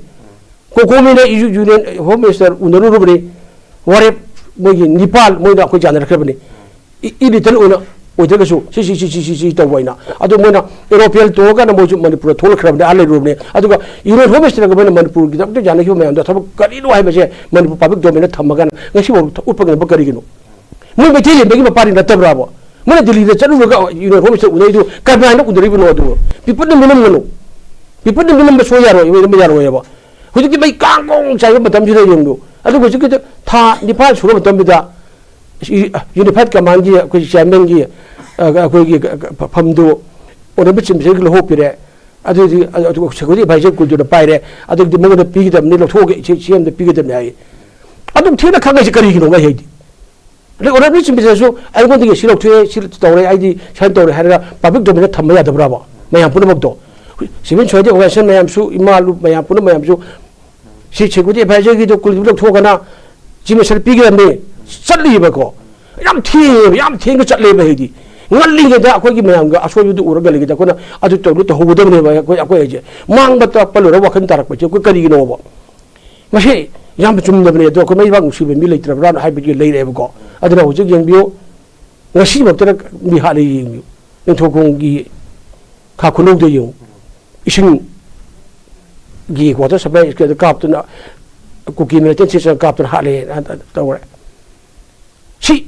ꯀꯣꯀꯣꯃꯤꯅ ꯌꯨ-, Union Home Minister ꯎꯅꯔꯨꯔꯕꯅꯤ꯫ ꯋꯥꯔꯦꯞ ꯃꯣꯏꯒꯤ ꯅꯤꯄꯥꯜ ꯃꯣꯏꯅ ꯑꯩꯈꯣꯏ ꯌꯥꯅꯔꯛꯈ꯭ꯔꯕꯅꯤ꯫ ꯏ-, ꯏ ꯔꯤꯇꯟ ꯑꯣꯏꯅ ꯑꯣꯏꯗ꯭ꯔꯒꯁꯨ ꯁꯤ, ꯁꯤ, ꯁꯤ, ꯁꯤ, ꯁꯤ, ꯁꯤ ꯇꯧꯕ ꯍꯥꯏꯅ꯫ ꯑꯗꯨ ꯃꯣꯏꯅ aeroplane ꯇꯣꯡꯉꯀꯥꯟꯗ ꯃꯣꯏꯁꯨ ꯃꯅꯤꯄꯨꯔꯗ ꯊꯣꯛꯂꯛꯈ꯭ꯔꯕꯅꯤ, ꯑꯥ ꯂꯩꯔꯨꯔꯕꯅꯤ꯫ ꯑꯗꯨꯒ Union Home Minister ꯒ ꯃꯣꯏꯅ ꯃꯅꯤꯄꯨꯔꯒꯤꯗꯃꯛꯇ ꯌꯥꯅꯈꯤꯕ ꯃꯌꯥꯝꯗꯣ ꯊꯕꯛ ꯀꯔꯤꯅꯣ ꯍꯥꯏꯕꯁꯦ ꯃꯅꯤꯄꯨꯔ public domain ꯗ ꯊꯝꯃꯒ ꯉꯁꯤꯐꯥꯎ ꯎꯠꯄ ꯉꯝꯕ ꯀꯔꯤꯒꯤꯅꯣ? ꯃꯣꯏ ꯃꯩꯇꯩ ꯂꯦꯝꯕꯒꯤ ꯃꯄꯥꯅꯤ ꯅꯠꯇꯕ꯭ꯔꯥꯕ? ꯃꯣꯏꯅ ꯗꯤꯜꯂꯤꯗ ꯆꯠꯂꯨꯔꯒ Union Home Minister ꯎꯅꯩꯗꯨ ꯀꯔꯝꯍꯥꯏꯅ ꯎꯅꯔꯤꯕꯅꯣ ꯑꯗꯨꯕꯨ? ꯃꯤꯄꯨꯝꯅ ꯃꯤꯅꯝꯒꯅꯨ꯫ ꯃꯤꯄꯨꯝꯅ ꯃꯤꯅꯝꯕ ꯁꯣꯏ ꯌꯥꯔꯣꯏ, ꯃꯤꯅꯝꯕ ꯌꯥꯔꯣꯏꯕ꯫ ꯍꯧꯖꯤꯛꯇꯤ ꯃꯩ ꯀꯥꯡ ꯀꯣꯡ ꯆꯥꯏꯕ ꯃꯇꯝꯁꯤꯗ ꯌꯦꯡꯉꯨ꯫ ꯑꯗꯨꯒ ꯍꯧꯖꯤꯛꯀꯤꯗ ꯊꯥ ꯅꯤꯄꯥꯜ ꯁꯨꯔ ꯃꯇꯝꯗꯨꯗ Unified Command ꯒꯤ ꯑꯩꯈꯣꯏ chairman ꯒꯤ, ꯑ, ꯑꯩꯈꯣꯏꯒꯤ ꯐꯝꯗꯨ Honourable Chief Minister ꯒꯤ ꯂꯧꯍꯣꯛꯄꯤꯔꯦ꯫ ꯑꯗꯨꯗꯤ, ꯑ, ꯑꯗꯨꯒ security advisor ꯀꯨꯟꯗꯨꯅ ꯄꯥꯏꯔꯦ꯫ ꯑꯗꯨꯗꯤ ꯃꯉꯣꯟꯗ ꯄꯤꯒꯗꯕꯅꯤ, ꯂꯧꯊꯣꯛꯑꯒ ꯏꯆꯦ, ꯏꯆꯦ ꯑꯃꯗ ꯄꯤꯒꯗꯕꯅꯤ ꯍꯥꯏ꯫ ꯑꯗꯨꯝ ꯊꯦꯡꯅ ꯈꯪꯉꯛꯏꯁꯦ ꯀꯔꯤꯒꯤꯅꯣ ꯑꯩ ꯍꯥꯏꯗꯤ? ꯑꯗꯩ Honourable Chief Minister ꯁꯨ ꯑꯩꯉꯣꯟꯗꯒꯤ ꯁꯤ ꯂꯧꯊꯣꯛꯑꯦ, ꯁꯤ ꯇꯧꯔꯦ, ꯑꯩꯗꯤ ꯁꯨꯃꯥꯏꯅ ꯇꯧꯔꯦ ꯍꯥꯏꯔꯒ public domain ꯗ ꯊꯝꯕ ꯌꯥꯗꯕ꯭ꯔꯥꯕ? ꯃꯌꯥꯝ ꯄꯨꯝꯅꯃꯛꯇꯣ꯫ ꯁꯤꯚꯤꯜ ꯁꯣꯁꯥꯏꯇꯤ ꯑꯣꯔꯒꯅꯥꯏꯖꯦꯁꯟ ꯃꯌꯥꯝꯁꯨ, ꯏꯃꯥ ꯂꯨꯞ ꯃꯌꯥꯝ ꯄꯨꯝꯅꯃꯛ ꯃꯌꯥꯝꯁꯨ ꯁꯤ ꯁꯦꯀ꯭ꯌꯨꯔꯤꯇꯤ ꯑꯦꯗꯚꯥꯏꯖꯔꯒꯤꯗꯣ ꯀꯨꯂꯤꯗꯨ ꯂꯧꯊꯣꯛꯑꯒꯅ ꯆꯤꯐ ꯃꯤꯅꯤꯁꯇꯔ ꯄꯤꯒꯗꯕꯅꯤ꯫ ꯆꯠꯂꯤꯕꯀꯣ꯫ ꯌꯥꯝ ꯊꯦꯡꯉꯦꯕ, ꯌꯥꯝ ꯊꯦꯡꯅ ꯆꯠꯂꯦꯕ꯫ ꯍꯥꯏꯗꯤ ꯉꯜꯂꯤꯉꯩꯗ ꯑꯩꯈꯣꯏꯒꯤ ꯃꯌꯥꯝꯒ ꯑꯁꯣꯏꯕꯗꯨ ꯎꯔꯒ ꯂꯩꯔꯤꯉꯩꯗ ꯑꯩꯈꯣꯏꯅ ꯑꯗꯨ ꯇꯧꯅ ꯇꯧꯍꯧꯒꯗꯕꯅꯦꯕ꯫ ꯑꯩꯈꯣꯏ, ꯑꯩꯈꯣꯏ ꯍꯥꯏꯁꯦ ꯃꯥꯡꯕ ꯇꯞꯄ ꯂꯣꯏꯔ ꯋꯥꯈꯜ ꯇꯥꯔꯛꯄꯁꯦ ꯑꯩꯈꯣꯏ ꯀꯔꯤꯒꯤꯅꯣꯕ? ꯃꯁꯤ ꯌꯥꯝꯅ ꯆꯨꯝꯗꯕꯅꯦ꯫ ꯑꯗꯣ ꯑꯩꯈꯣꯏ ꯃꯩꯕꯥꯛ ꯅꯨꯡꯁꯤꯕ ꯃꯤ ꯂꯩꯇ꯭ꯔꯕ꯭ꯔꯥꯅ ꯍꯥꯏꯕꯒꯤ ꯂꯩꯔꯦꯕꯀꯣ꯫ ꯑꯗꯨꯅ ꯍꯧꯖꯤꯛ ꯌꯦꯡꯕꯤꯌꯨ, ꯉꯁꯤꯃꯛꯇꯗ ꯃꯤ ꯍꯥꯠꯂꯦ ꯌꯦꯡꯕꯤꯌꯨ꯫ ꯅꯤꯡꯊꯧꯈꯣꯡꯒꯤ ꯈꯥ ꯈꯨꯅꯧꯗ ꯌꯦꯡꯉꯨ, ꯏꯁꯤꯡꯒꯤ ꯋꯥꯇꯔ ꯁꯄ꯭ꯂꯥꯏ ꯀꯥꯞꯇꯨꯅ, ꯀꯨꯀꯤ ꯃꯤꯂꯤꯇꯦꯟꯁꯤꯡꯁꯤꯅ ꯀꯥꯞꯇꯨꯅ ꯍꯥꯠꯂꯦ ꯇꯧꯔꯦ꯫ ꯁꯤ,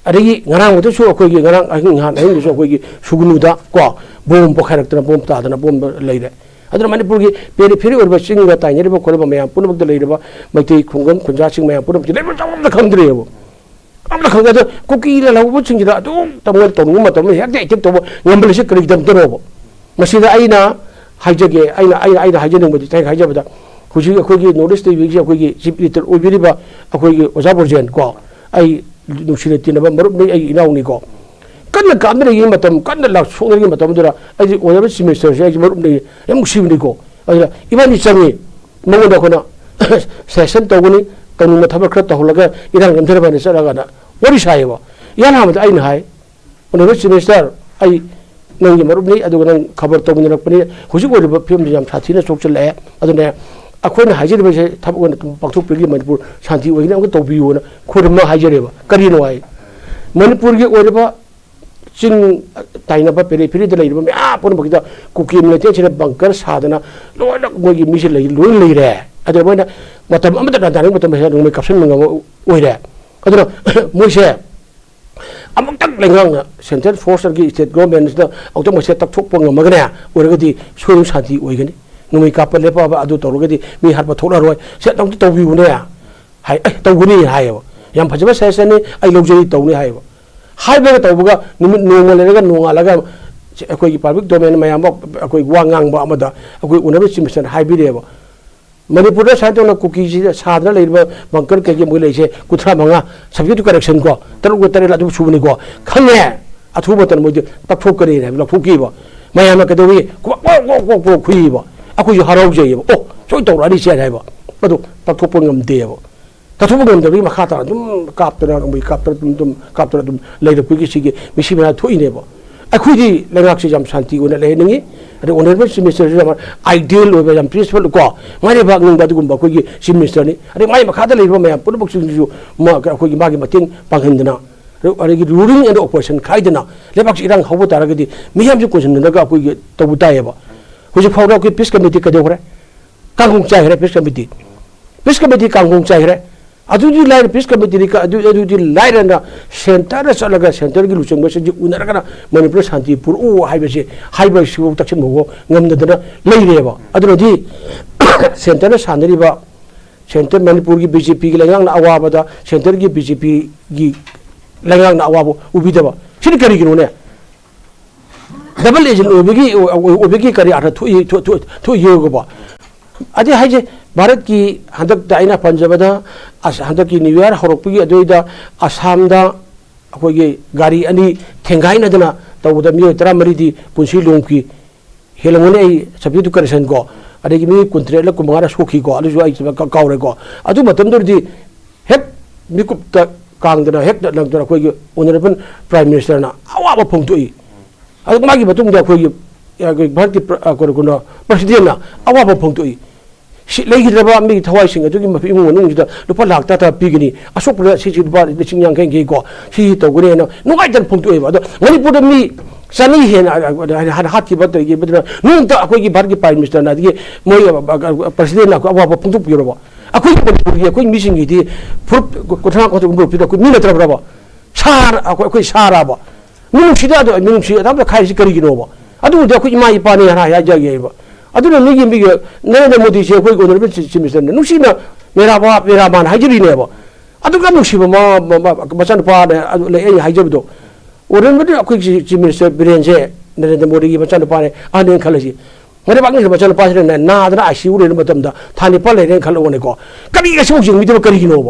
ꯑꯗꯒꯤ ꯉꯔꯥꯡ ꯃꯊꯛꯁꯨ ꯑꯩꯈꯣꯏꯒꯤ, ꯉꯔꯥꯡ ꯑꯍꯤꯡ, ꯅꯍꯥꯟ ꯑꯍꯤꯡꯗꯨꯁꯨ ꯑꯩꯈꯣꯏꯒꯤ ꯁꯨꯒꯅꯨꯗ ꯀꯣ, ꯕꯣꯝ ꯄꯣꯈꯥꯏꯔꯛꯇꯅ, ꯕꯣꯝ ꯇꯥꯗꯅ, ꯕꯣꯝ ꯂꯩꯔꯦ꯫ ꯑꯗꯨꯅ ꯃꯅꯤꯄꯨꯔꯒꯤ ꯄꯦꯔꯤꯐꯦꯔꯤ ꯑꯣꯏꯔꯤꯕ ꯆꯤꯡꯒ ꯇꯥꯏꯅꯔꯤꯕ ꯈꯣꯠꯂꯤꯕ ꯃꯌꯥꯝ ꯄꯨꯝꯅꯃꯛꯇ ꯂꯩꯔꯤꯕ ꯃꯩꯇꯩ ꯈꯨꯡꯒꯪ ꯈꯨꯟꯖꯥꯁꯤꯡ ꯃꯌꯥꯝ ꯄꯨꯝꯅꯃꯛꯇ ꯂꯩꯕ ꯆꯥꯎꯅ ꯈꯪꯗ꯭ꯔꯦꯕ꯫ ꯑꯝꯇ ꯈꯪꯗꯦ꯫ ꯑꯗꯣ ꯀꯨꯀꯤ ꯂꯥꯜꯍꯧꯕꯁꯤꯡꯁꯤꯗ ꯑꯗꯨꯝ ꯇꯝꯃꯣꯏ ꯇꯧꯅꯤꯡꯕ ꯃꯇꯝꯗ ꯍꯦꯛꯇ ꯑꯦꯇꯦꯛ ꯇꯧꯕ ꯉꯝꯕ ꯂꯩꯁꯦ ꯀꯔꯤꯒꯤꯗꯃꯛꯇꯅꯣꯕ? ꯃꯁꯤꯗ ꯑꯩꯅ ꯍꯥꯏꯖꯒꯦ, ꯑꯩꯅ, ꯑꯩꯅ, ꯑꯩꯅ ꯍꯥꯏꯖꯅꯤꯡꯕꯗꯤ, ꯉꯁꯥꯏ ꯍꯥꯏꯖꯕꯗ, ꯍꯧꯖꯤꯛ ꯑꯩꯈꯣꯏꯒꯤ ꯅꯣꯔꯠ ꯏꯁ ꯇꯤꯚꯤꯒꯤ ꯑꯩꯈꯣꯏꯒꯤ ꯆꯤꯐ ꯏꯗꯤꯇꯔ ꯑꯣꯏꯕꯤꯔꯤꯕ ꯑꯩꯈꯣꯏꯒꯤ ꯑꯣꯖꯥ ꯕꯣꯔꯖꯦꯟ ꯀꯣ, ꯑꯩ ꯅꯨꯡꯁꯤꯅ ꯇꯤꯟꯅꯕ ꯃꯔꯨꯞꯅꯤ, ꯑꯩꯒꯤ ꯏꯅꯥꯎꯅꯤꯀꯣ꯫ ꯀꯟꯅ ꯀꯥꯞꯅꯔꯤꯉꯩ ꯃꯇꯝ, ꯀꯟꯅ ꯂꯥꯛ ꯁꯣꯛꯅꯔꯤꯉꯩ ꯃꯇꯝꯗꯨꯗ ꯑꯩꯗꯤ ꯑꯣꯏꯔꯕ ꯆꯤꯐ ꯃꯤꯅꯤꯁꯇꯔꯁꯦ ꯑꯩꯒꯤ ꯃꯔꯨꯞꯅꯤ, ꯌꯥꯝ ꯅꯨꯡꯁꯤꯕꯅꯤꯀꯣ꯫ ꯑꯗꯨꯅ ꯏꯕꯥꯅꯤ ꯆꯪꯉꯤ, ꯃꯉꯣꯟꯗ ꯑꯩꯈꯣꯏꯅ ꯁꯦꯁꯟ ꯇꯧꯒꯅꯤ, ꯇꯧꯅꯤꯡꯕ ꯊꯕꯛ ꯈꯔ ꯇꯧꯍꯜꯂꯒ ꯏꯔꯥꯡ ꯅꯦꯝꯊꯅꯕ ꯍꯥꯏꯅ ꯆꯠꯂꯒꯅ ꯋꯥꯔꯤ ꯁꯥꯏꯌꯦꯕ꯫ ꯏꯍꯥꯟ ꯍꯥꯟꯕꯗ ꯑꯩꯅ ꯍꯥꯏ, "ꯑꯣꯅꯔꯦꯕꯜ ꯆꯤꯐ ꯃꯤꯅꯤꯁꯇꯔ, ꯑꯩ ꯅꯪꯒꯤ ꯃꯔꯨꯞꯅꯤ, ꯑꯗꯨꯒ ꯅꯪ ꯈꯕꯔ ꯇꯧꯃꯤꯟꯅꯔꯛꯄꯅꯤ, ꯍꯧꯖꯤꯛ ꯑꯣꯏꯔꯤꯕ ꯐꯤꯕꯝꯁꯤ ꯌꯥꯝ ꯁꯥꯊꯤꯅ ꯁꯣꯛꯆꯤꯜꯂꯛꯑꯦ, ꯑꯗꯨꯅ ꯑꯩꯈꯣꯏꯅ ꯍꯥꯏꯖꯔꯤꯕꯁꯦ ꯊꯕꯛ ꯑꯣꯏꯅ ꯄꯥꯡꯊꯣꯛꯄꯤꯔꯒ ꯃꯅꯤꯄꯨꯔ ꯁꯥꯟꯇꯤ ꯑꯣꯏꯒꯅꯤ, ꯑꯃꯨꯛꯇ ꯇꯧꯕꯤꯌꯨꯅ" ꯈꯨꯔꯨꯝꯃ ꯍꯥꯏꯖꯔꯦꯕ꯫ ꯀꯔꯤꯅꯣ ꯍꯥꯏ, ꯃꯅꯤꯄꯨꯔꯒꯤ ꯑꯣꯏꯔꯤꯕ ꯆꯤꯡ ꯇꯥꯏꯅꯕ ꯄꯦꯔꯤꯐꯦꯔꯤꯗ ꯂꯩꯔꯤꯕ ꯃꯌꯥꯝ ꯄꯨꯝꯅꯃꯛꯁꯤꯗ ꯀꯨꯀꯤ ꯃꯤꯂꯤꯇꯦꯟꯁꯤꯅ ꯕꯪꯀꯔ ꯁꯥꯗꯅ ꯂꯣꯏꯅ ꯃꯣꯏꯒꯤ ꯃꯤꯁꯦ ꯂꯩ, ꯂꯣꯏꯅ ꯂꯩꯔꯦ꯫ ꯑꯗꯨꯅ ꯃꯣꯏꯅ ꯃꯇꯝ ꯑꯃꯗ ꯂꯥꯟꯗꯥꯅꯤꯡꯕ ꯃꯇꯝꯗ ꯍꯦꯛ ꯅꯣꯡꯃꯩ ꯀꯥꯞꯁꯤꯟꯕ ꯉꯝꯕ ꯑꯣꯏꯔꯦ꯫ ꯑꯗꯨꯅ ꯃꯣꯏꯁꯦ ꯑꯃꯨꯛꯇꯪ ꯂꯩꯉꯥꯛꯅ, ꯁꯦꯟꯇ꯭ꯔꯦꯜ ꯐꯣꯔꯁꯀꯤ, ꯁ꯭ꯇꯦꯠ ꯒꯣꯔꯃꯦꯟꯁꯤꯅ ꯑꯃꯨꯛꯇꯪ ꯃꯁꯦ ꯇꯛꯊꯣꯛꯄ ꯉꯝꯃꯒꯅꯦ, ꯑꯣꯏꯔꯒꯗꯤ ꯁꯣꯏꯗꯅ ꯁꯥꯟꯇꯤ ꯑꯣꯏꯒꯅꯤ꯫ ꯅꯣꯡꯃꯩ ꯀꯥꯞꯄ ꯂꯦꯞꯄꯛꯑꯕ, ꯑꯗꯨ ꯇꯧꯔꯒꯗꯤ ꯃꯤ ꯍꯥꯠꯄ ꯊꯣꯛꯂꯛꯑꯔꯣꯏ꯫ ꯁꯦ ꯑꯃꯨꯛꯇ ꯇꯧꯕꯤꯌꯨꯅꯦ ꯍꯥꯏ꯫ "ꯑꯦ, ꯇꯧꯒꯅꯤ" ꯍꯥꯏꯌꯦꯕ꯫ "ꯌꯥꯝ ꯐꯖꯕ ꯁꯖꯦꯁꯟꯅꯤ, ꯑꯩ ꯂꯧꯖꯩ, ꯇꯧꯅꯤ" ꯍꯥꯏꯌꯦꯕ꯫ ꯍꯥꯏꯕꯒ ꯇꯧꯕꯒ ꯅꯨꯃꯤꯠ ꯅꯣꯡꯃ ꯂꯩꯔꯒ ꯅꯣꯡꯉꯥꯜꯂꯒ ꯑꯩꯈꯣꯏꯒꯤ ꯄꯕ꯭ꯂꯤꯛ ꯗꯣꯃꯦꯟ ꯃꯌꯥꯝ, ꯑꯩꯈꯣꯏ ꯋꯥ ꯉꯥꯡꯕ ꯑꯃꯗ ꯑꯩꯈꯣꯏ ꯎꯅꯕ ꯆꯤꯐ ꯃꯤꯅꯤꯁꯇꯔꯅ ꯍꯥꯏꯕꯤꯔꯛꯑꯦꯕ, "ꯃꯅꯤꯄꯨꯔꯗ ꯁꯨꯃꯥꯏꯅ ꯇꯧꯅ ꯀꯨꯀꯤꯁꯤ ꯁꯥꯗꯅ ꯂꯩꯔꯤꯕ ꯕꯪꯀꯔ ꯀꯩꯀꯩ ꯃꯣꯏ ꯂꯩꯁꯦ ꯀꯨꯟꯊ꯭ꯔꯥ ꯃꯉꯥ, subject to correction ꯀꯣ, ꯇꯔꯨꯛ ꯇꯔꯦꯠ ꯑꯗꯨꯝ ꯁꯨꯕꯅꯤꯀꯣ, ꯈꯪꯉꯦ, ꯑꯊꯨꯕ ꯃꯇꯝꯗ ꯃꯣꯏꯗꯤ ꯇꯛꯊꯣꯛꯀꯅꯤ" ꯍꯥꯏꯕ ꯂꯧꯊꯣꯛꯈꯤꯕ꯫ ꯃꯌꯥꯝꯅ ꯀꯩꯗꯧꯏ? ꯀ꯭ꯋꯥꯛ, ꯀ꯭ꯋꯥꯛ, ꯀ꯭ꯋꯥꯛ, ꯀ꯭ꯋꯥꯛ, ꯀ꯭ꯋꯥꯛ ꯈꯨꯏꯕ꯫ ꯑꯩꯈꯣꯏꯁꯨ ꯍꯔꯥꯎꯖꯩꯌꯦꯕ꯫ "ꯑꯣ, ꯁꯣꯏ ꯇꯧꯔꯛꯑꯅꯤ ꯁꯦ" ꯍꯥꯏꯕ꯫ ꯑꯗꯨ ꯇꯛꯊꯣꯛꯄ ꯉꯝꯗꯦꯕ꯫ ꯇꯛꯊꯣꯛꯄ ꯉꯝꯗꯕꯒꯤ ꯃꯈꯥ ꯇꯥꯅ ꯑꯗꯨꯝ ꯀꯥꯞꯇꯅ, ꯑꯗꯨꯝ ꯀꯥꯞꯇꯅ, ꯑꯗꯨꯝ, ꯑꯗꯨꯝ ꯀꯥꯞꯇꯅ ꯑꯗꯨꯝ ꯂꯩꯔꯛꯄꯒꯤ ꯁꯤꯒꯤ ꯃꯤꯁꯤ ꯃꯌꯥꯝ ꯊꯣꯛꯏꯅꯦꯕ꯫ ꯑꯩꯈꯣꯏꯗꯤ ꯂꯩꯉꯥꯛꯁꯦ ꯌꯥꯝ ꯁꯥꯟꯇꯤ ꯑꯣꯏꯅ ꯂꯩꯍꯟꯅꯤꯡꯉꯤ꯫ ꯑꯗꯩ honourable Chief Minister ꯁꯨ ꯌꯥꯝ ideal ꯑꯣꯏꯕ, ꯌꯥꯝ principle ꯀꯣ, ꯃꯥꯏꯔꯩꯕꯥꯛ ꯅꯤꯡꯕ ꯑꯗꯨꯒꯨꯝꯕ ꯑꯩꯈꯣꯏꯒꯤ Chief Minister ꯅꯤ꯫ ꯑꯗꯩ ꯃꯥꯏ ꯃꯈꯥꯗ ꯂꯩꯔꯤꯕ ꯃꯌꯥꯝ ꯄꯨꯝꯅꯃꯛꯁꯤꯡꯁꯤꯁꯨ ꯃꯥ-, ꯑꯩꯈꯣꯏꯒꯤ ꯃꯥꯒꯤ ꯃꯇꯦꯡ ꯄꯥꯡꯍꯟꯗꯅ, ꯑꯗꯒꯤ ruling and opposition ꯈꯥꯏꯗꯅ ꯂꯩꯕꯥꯛꯁꯤ ꯏꯔꯥꯡ ꯍꯧꯕ ꯇꯥꯔꯒꯗꯤ ꯃꯤꯌꯥꯝꯁꯦ ꯀꯣꯟꯁꯤꯟꯅꯔꯒ ꯑꯩꯈꯣꯏꯒꯤ ꯇꯧꯕ ꯇꯥꯏꯌꯦꯕ꯫ ꯍꯧꯖꯤꯛ ꯐꯥꯎꯗ ꯑꯩꯈꯣꯏ peace committee ꯀꯩꯗꯧꯈ꯭ꯔꯦ? ꯀꯥꯡꯈꯣꯡ ꯆꯥꯏꯈ꯭ꯔꯦ peace committee꯫ Peace committee ꯀꯥꯡꯈꯣꯡ ꯆꯥꯏꯈ꯭ꯔꯦ꯫ ꯑꯗꯨꯗꯤ ꯂꯥꯏꯔ, peace committee ꯗꯤ ꯀ-, ꯑꯗꯨ, ꯑꯗꯨꯗꯤ ꯂꯥꯏꯔꯅ centre ꯗ ꯆꯠꯂꯒ centre ꯒꯤ ꯂꯨꯆꯤꯡꯕꯁꯤꯡꯁꯤ ꯎꯅꯔꯒꯅ ꯃꯅꯤꯄꯨꯔ ꯁꯥꯟꯇꯤ ꯄꯨꯔꯛꯎ ꯍꯥꯏꯕꯁꯤ, ꯍꯥꯏꯕꯁꯤꯐꯥꯎ ꯇꯛꯁꯤꯟꯕꯐꯥꯎ ꯉꯝꯗꯗꯅ ꯂꯩꯔꯦꯕ꯫ ꯑꯗꯨꯅꯗꯤ centre ꯗ ꯁꯥꯟꯅꯔꯤꯕ, centre ꯃꯅꯤꯄꯨꯔꯒꯤ BJP ꯒꯤ ꯂꯩꯉꯥꯛꯅ ꯑꯋꯥꯕꯗ centre ꯒꯤ BJP ꯒꯤ ꯂꯩꯉꯥꯛꯅ ꯑꯋꯥꯕ ꯎꯕꯤꯗꯕ, ꯁꯤꯅ ꯀꯔꯤꯒꯤꯅꯣꯅꯦ? Double agent ꯑꯣꯏꯕꯒꯤ, ꯑꯣꯏꯕꯒꯤ ꯀꯔꯤ ꯑꯥꯔꯊ ꯊꯣꯛꯏ, ꯊꯣꯛ-, ꯊꯣꯛ-, ꯊꯣꯛꯏ ꯌꯦꯡꯉꯨꯀꯣ꯫ ꯑꯗꯩ ꯍꯥꯏꯁꯦ, ꯚꯥꯔꯠꯀꯤ ꯍꯟꯗꯛꯇ ꯑꯩꯅ ꯄꯟꯖꯕꯗ, ꯑꯁ, ꯍꯟꯗꯛꯀꯤ New Year ꯍꯧꯔꯛꯄꯒꯤ ꯑꯗꯨꯋꯥꯏꯗ ꯑꯁꯥꯝꯗ ꯑꯩꯈꯣꯏꯒꯤ ꯒꯥꯔꯤ ꯑꯅꯤ ꯊꯦꯡꯒꯥꯏꯅꯗꯅ ꯇꯧꯕꯗ ꯃꯤꯑꯣꯏ ꯇꯔꯥꯃꯔꯤꯗꯤ ꯄꯨꯟꯁꯤ ꯂꯣꯝꯈꯤ꯫ ꯍꯦꯜꯂꯝꯒꯅꯤ, ꯑꯩ subject to correction ꯀꯣ꯫ ꯑꯗꯒꯤ ꯃꯤ ꯀꯨꯟꯇꯔꯦꯠꯂ ꯀꯨꯟꯃꯉꯥꯔ ꯁꯣꯛꯈꯤꯀꯣ, ꯑꯗꯨꯁꯨ ꯑꯩ ꯀ-, ꯀꯥꯎꯔꯦꯀꯣ꯫ ꯑꯗꯨ ꯃꯇꯝꯗꯨꯗꯗꯤ ꯍꯦꯛ ꯃꯤꯀꯨꯞꯇ ꯀꯥꯡꯗꯅ ꯍꯦꯛꯇ ꯂꯪꯗꯅ ꯑꯩꯈꯣꯏꯒꯤ honourable Prime Minister ꯅ ꯑꯋꯥꯕ ꯐꯣꯡꯗꯣꯛꯏ꯫ ꯑꯗꯨ ꯃꯥꯒꯤ ꯃꯇꯨꯡꯗ ꯑꯩꯈꯣꯏꯒꯤ, ꯑꯩꯈꯣꯏ ꯚꯥꯔꯠꯀꯤ ꯄ꯭ꯔ-, ꯑ, ꯀꯩꯅꯣ, ꯀꯩꯅꯣ, President ꯅ ꯑꯋꯥꯕ ꯐꯣꯡꯗꯣꯛꯏ꯫ ꯁꯤ ꯂꯩꯈꯤꯗ꯭ꯔꯕ ꯃꯤꯒꯤ ꯊꯋꯥꯏꯁꯤꯡ ꯑꯗꯨꯒꯤ ꯃꯐꯤ ꯏꯃꯨꯡ ꯃꯅꯨꯡꯁꯤꯗ ꯂꯨꯄꯥ ꯂꯥꯈ ꯇꯔꯥ ꯇꯔꯥ ꯄꯤꯒꯅꯤ, ꯑꯁꯣꯛꯄꯗ ꯁꯤꯁꯤ ꯂꯨꯄꯥ ꯂꯤꯁꯤꯡ ꯌꯥꯡꯈꯩ ꯌꯥꯡꯈꯩ ꯀꯣ, ꯁꯤ ꯇꯧꯒꯅꯤ ꯍꯥꯏꯅ ꯅꯨꯡꯉꯥꯏꯇꯅ ꯐꯣꯡꯗꯣꯛꯑꯦꯕ꯫ ꯑꯗꯣ ꯃꯅꯤꯄꯨꯔꯗ ꯃꯤ ꯆꯅꯤ ꯍꯦꯟꯅ, ꯑ, ꯑ, ꯍꯥꯟꯅ ꯍꯥꯠꯈꯤꯕ, ꯇꯧꯈꯤꯕꯗꯨꯅ ꯅꯣꯡꯃꯇ ꯑꯩꯈꯣꯏꯒꯤ ꯚꯥꯔꯠꯀꯤ Prime Minister ꯅ, ꯑꯗꯒꯤ ꯃꯣꯏ, ꯑ, ꯑ, President ꯅ ꯑꯩꯈꯣꯏ ꯑꯋꯥꯕ ꯐꯣꯡꯗꯣꯛꯄꯤꯔꯕ? ꯑꯩꯈꯣꯏꯒꯤ ꯃꯅꯤꯄꯨꯔꯒꯤ ꯑꯩꯈꯣꯏ ꯃꯤꯁꯤꯡꯒꯤꯗꯤ ꯐꯨꯔꯨꯞ ꯀꯨꯟꯊ꯭ꯔꯥ ꯀꯨꯟꯊ꯭ꯔꯥ ꯑꯩꯈꯣꯏ ꯃꯤ ꯅꯠꯇ꯭ꯔꯕ꯭ꯔꯕ? ꯁꯥ-, ꯑꯩꯈꯣꯏ, ꯑꯩꯈꯣꯏ ꯁꯥꯔꯕ? ꯃꯤꯅꯨꯡꯁꯤꯗ ꯑꯗꯨ, ꯃꯤꯅꯨꯡꯁꯤ ꯑꯗꯥꯝꯇ ꯈꯥꯏꯔꯤꯁꯤ ꯀꯔꯤꯒꯤꯅꯣꯕ? ꯑꯗꯨꯕꯨꯗꯤ ꯑꯩꯈꯣꯏ ꯏꯃꯥ ꯏꯄꯥꯅꯤ ꯍꯥꯏꯅ ꯍꯥꯏꯖꯒꯦꯕ꯫ ꯑꯗꯨꯅ ꯃꯤꯒꯤ, ꯃꯤꯒꯤ ꯅꯔꯦꯟꯗ꯭ꯔ ꯃꯣꯗꯤꯁꯦ ꯑꯩꯈꯣꯏ honourable Chief Minister ꯅ ꯅꯨꯡꯁꯤꯅ "ꯃꯦꯔꯥ ꯕꯥꯞ, ꯃꯦꯔꯥ ꯃꯥꯟ" ꯍꯥꯏꯖꯔꯤꯅꯦꯕ꯫ ꯑꯗꯨꯛ ꯌꯥꯝ ꯅꯨꯡꯁꯤꯕ ꯃ-, ꯃ-, ꯃ-, ꯃꯆꯥꯅꯨꯄꯥꯅꯦ, ꯑꯗꯨ ꯂꯩ ꯑꯩꯅ ꯍꯥꯏꯖꯕꯗꯣ꯫ Honourable ꯑꯩꯈꯣꯏꯒꯤ Chief Minister ꯕꯤꯔꯦꯟꯁꯦ ꯅꯔꯦꯟꯗ꯭ꯔ ꯃꯣꯗꯤꯒꯤ ꯃꯆꯥꯅꯨꯄꯥꯅꯦ, ꯑꯍꯟꯅꯦꯅ ꯈꯜꯂꯁꯤ꯫ ꯃꯥꯏꯔꯩꯕꯥꯛꯅ ꯃꯆꯥꯅꯨꯄꯥꯁꯤꯅꯅꯦ, ꯅꯥꯗꯅ ICU ꯂꯩꯔꯕ ꯃꯇꯝꯗ ꯊꯥ ꯅꯤꯄꯥꯟ ꯂꯩꯔꯦꯅ ꯈꯜꯂꯛꯑꯣꯅꯦꯀꯣ꯫ ꯀꯔꯤ ꯑꯁꯤꯐꯥꯎ ꯌꯦꯡꯕꯤꯗꯕ ꯀꯔꯤꯒꯤꯅꯣꯕ?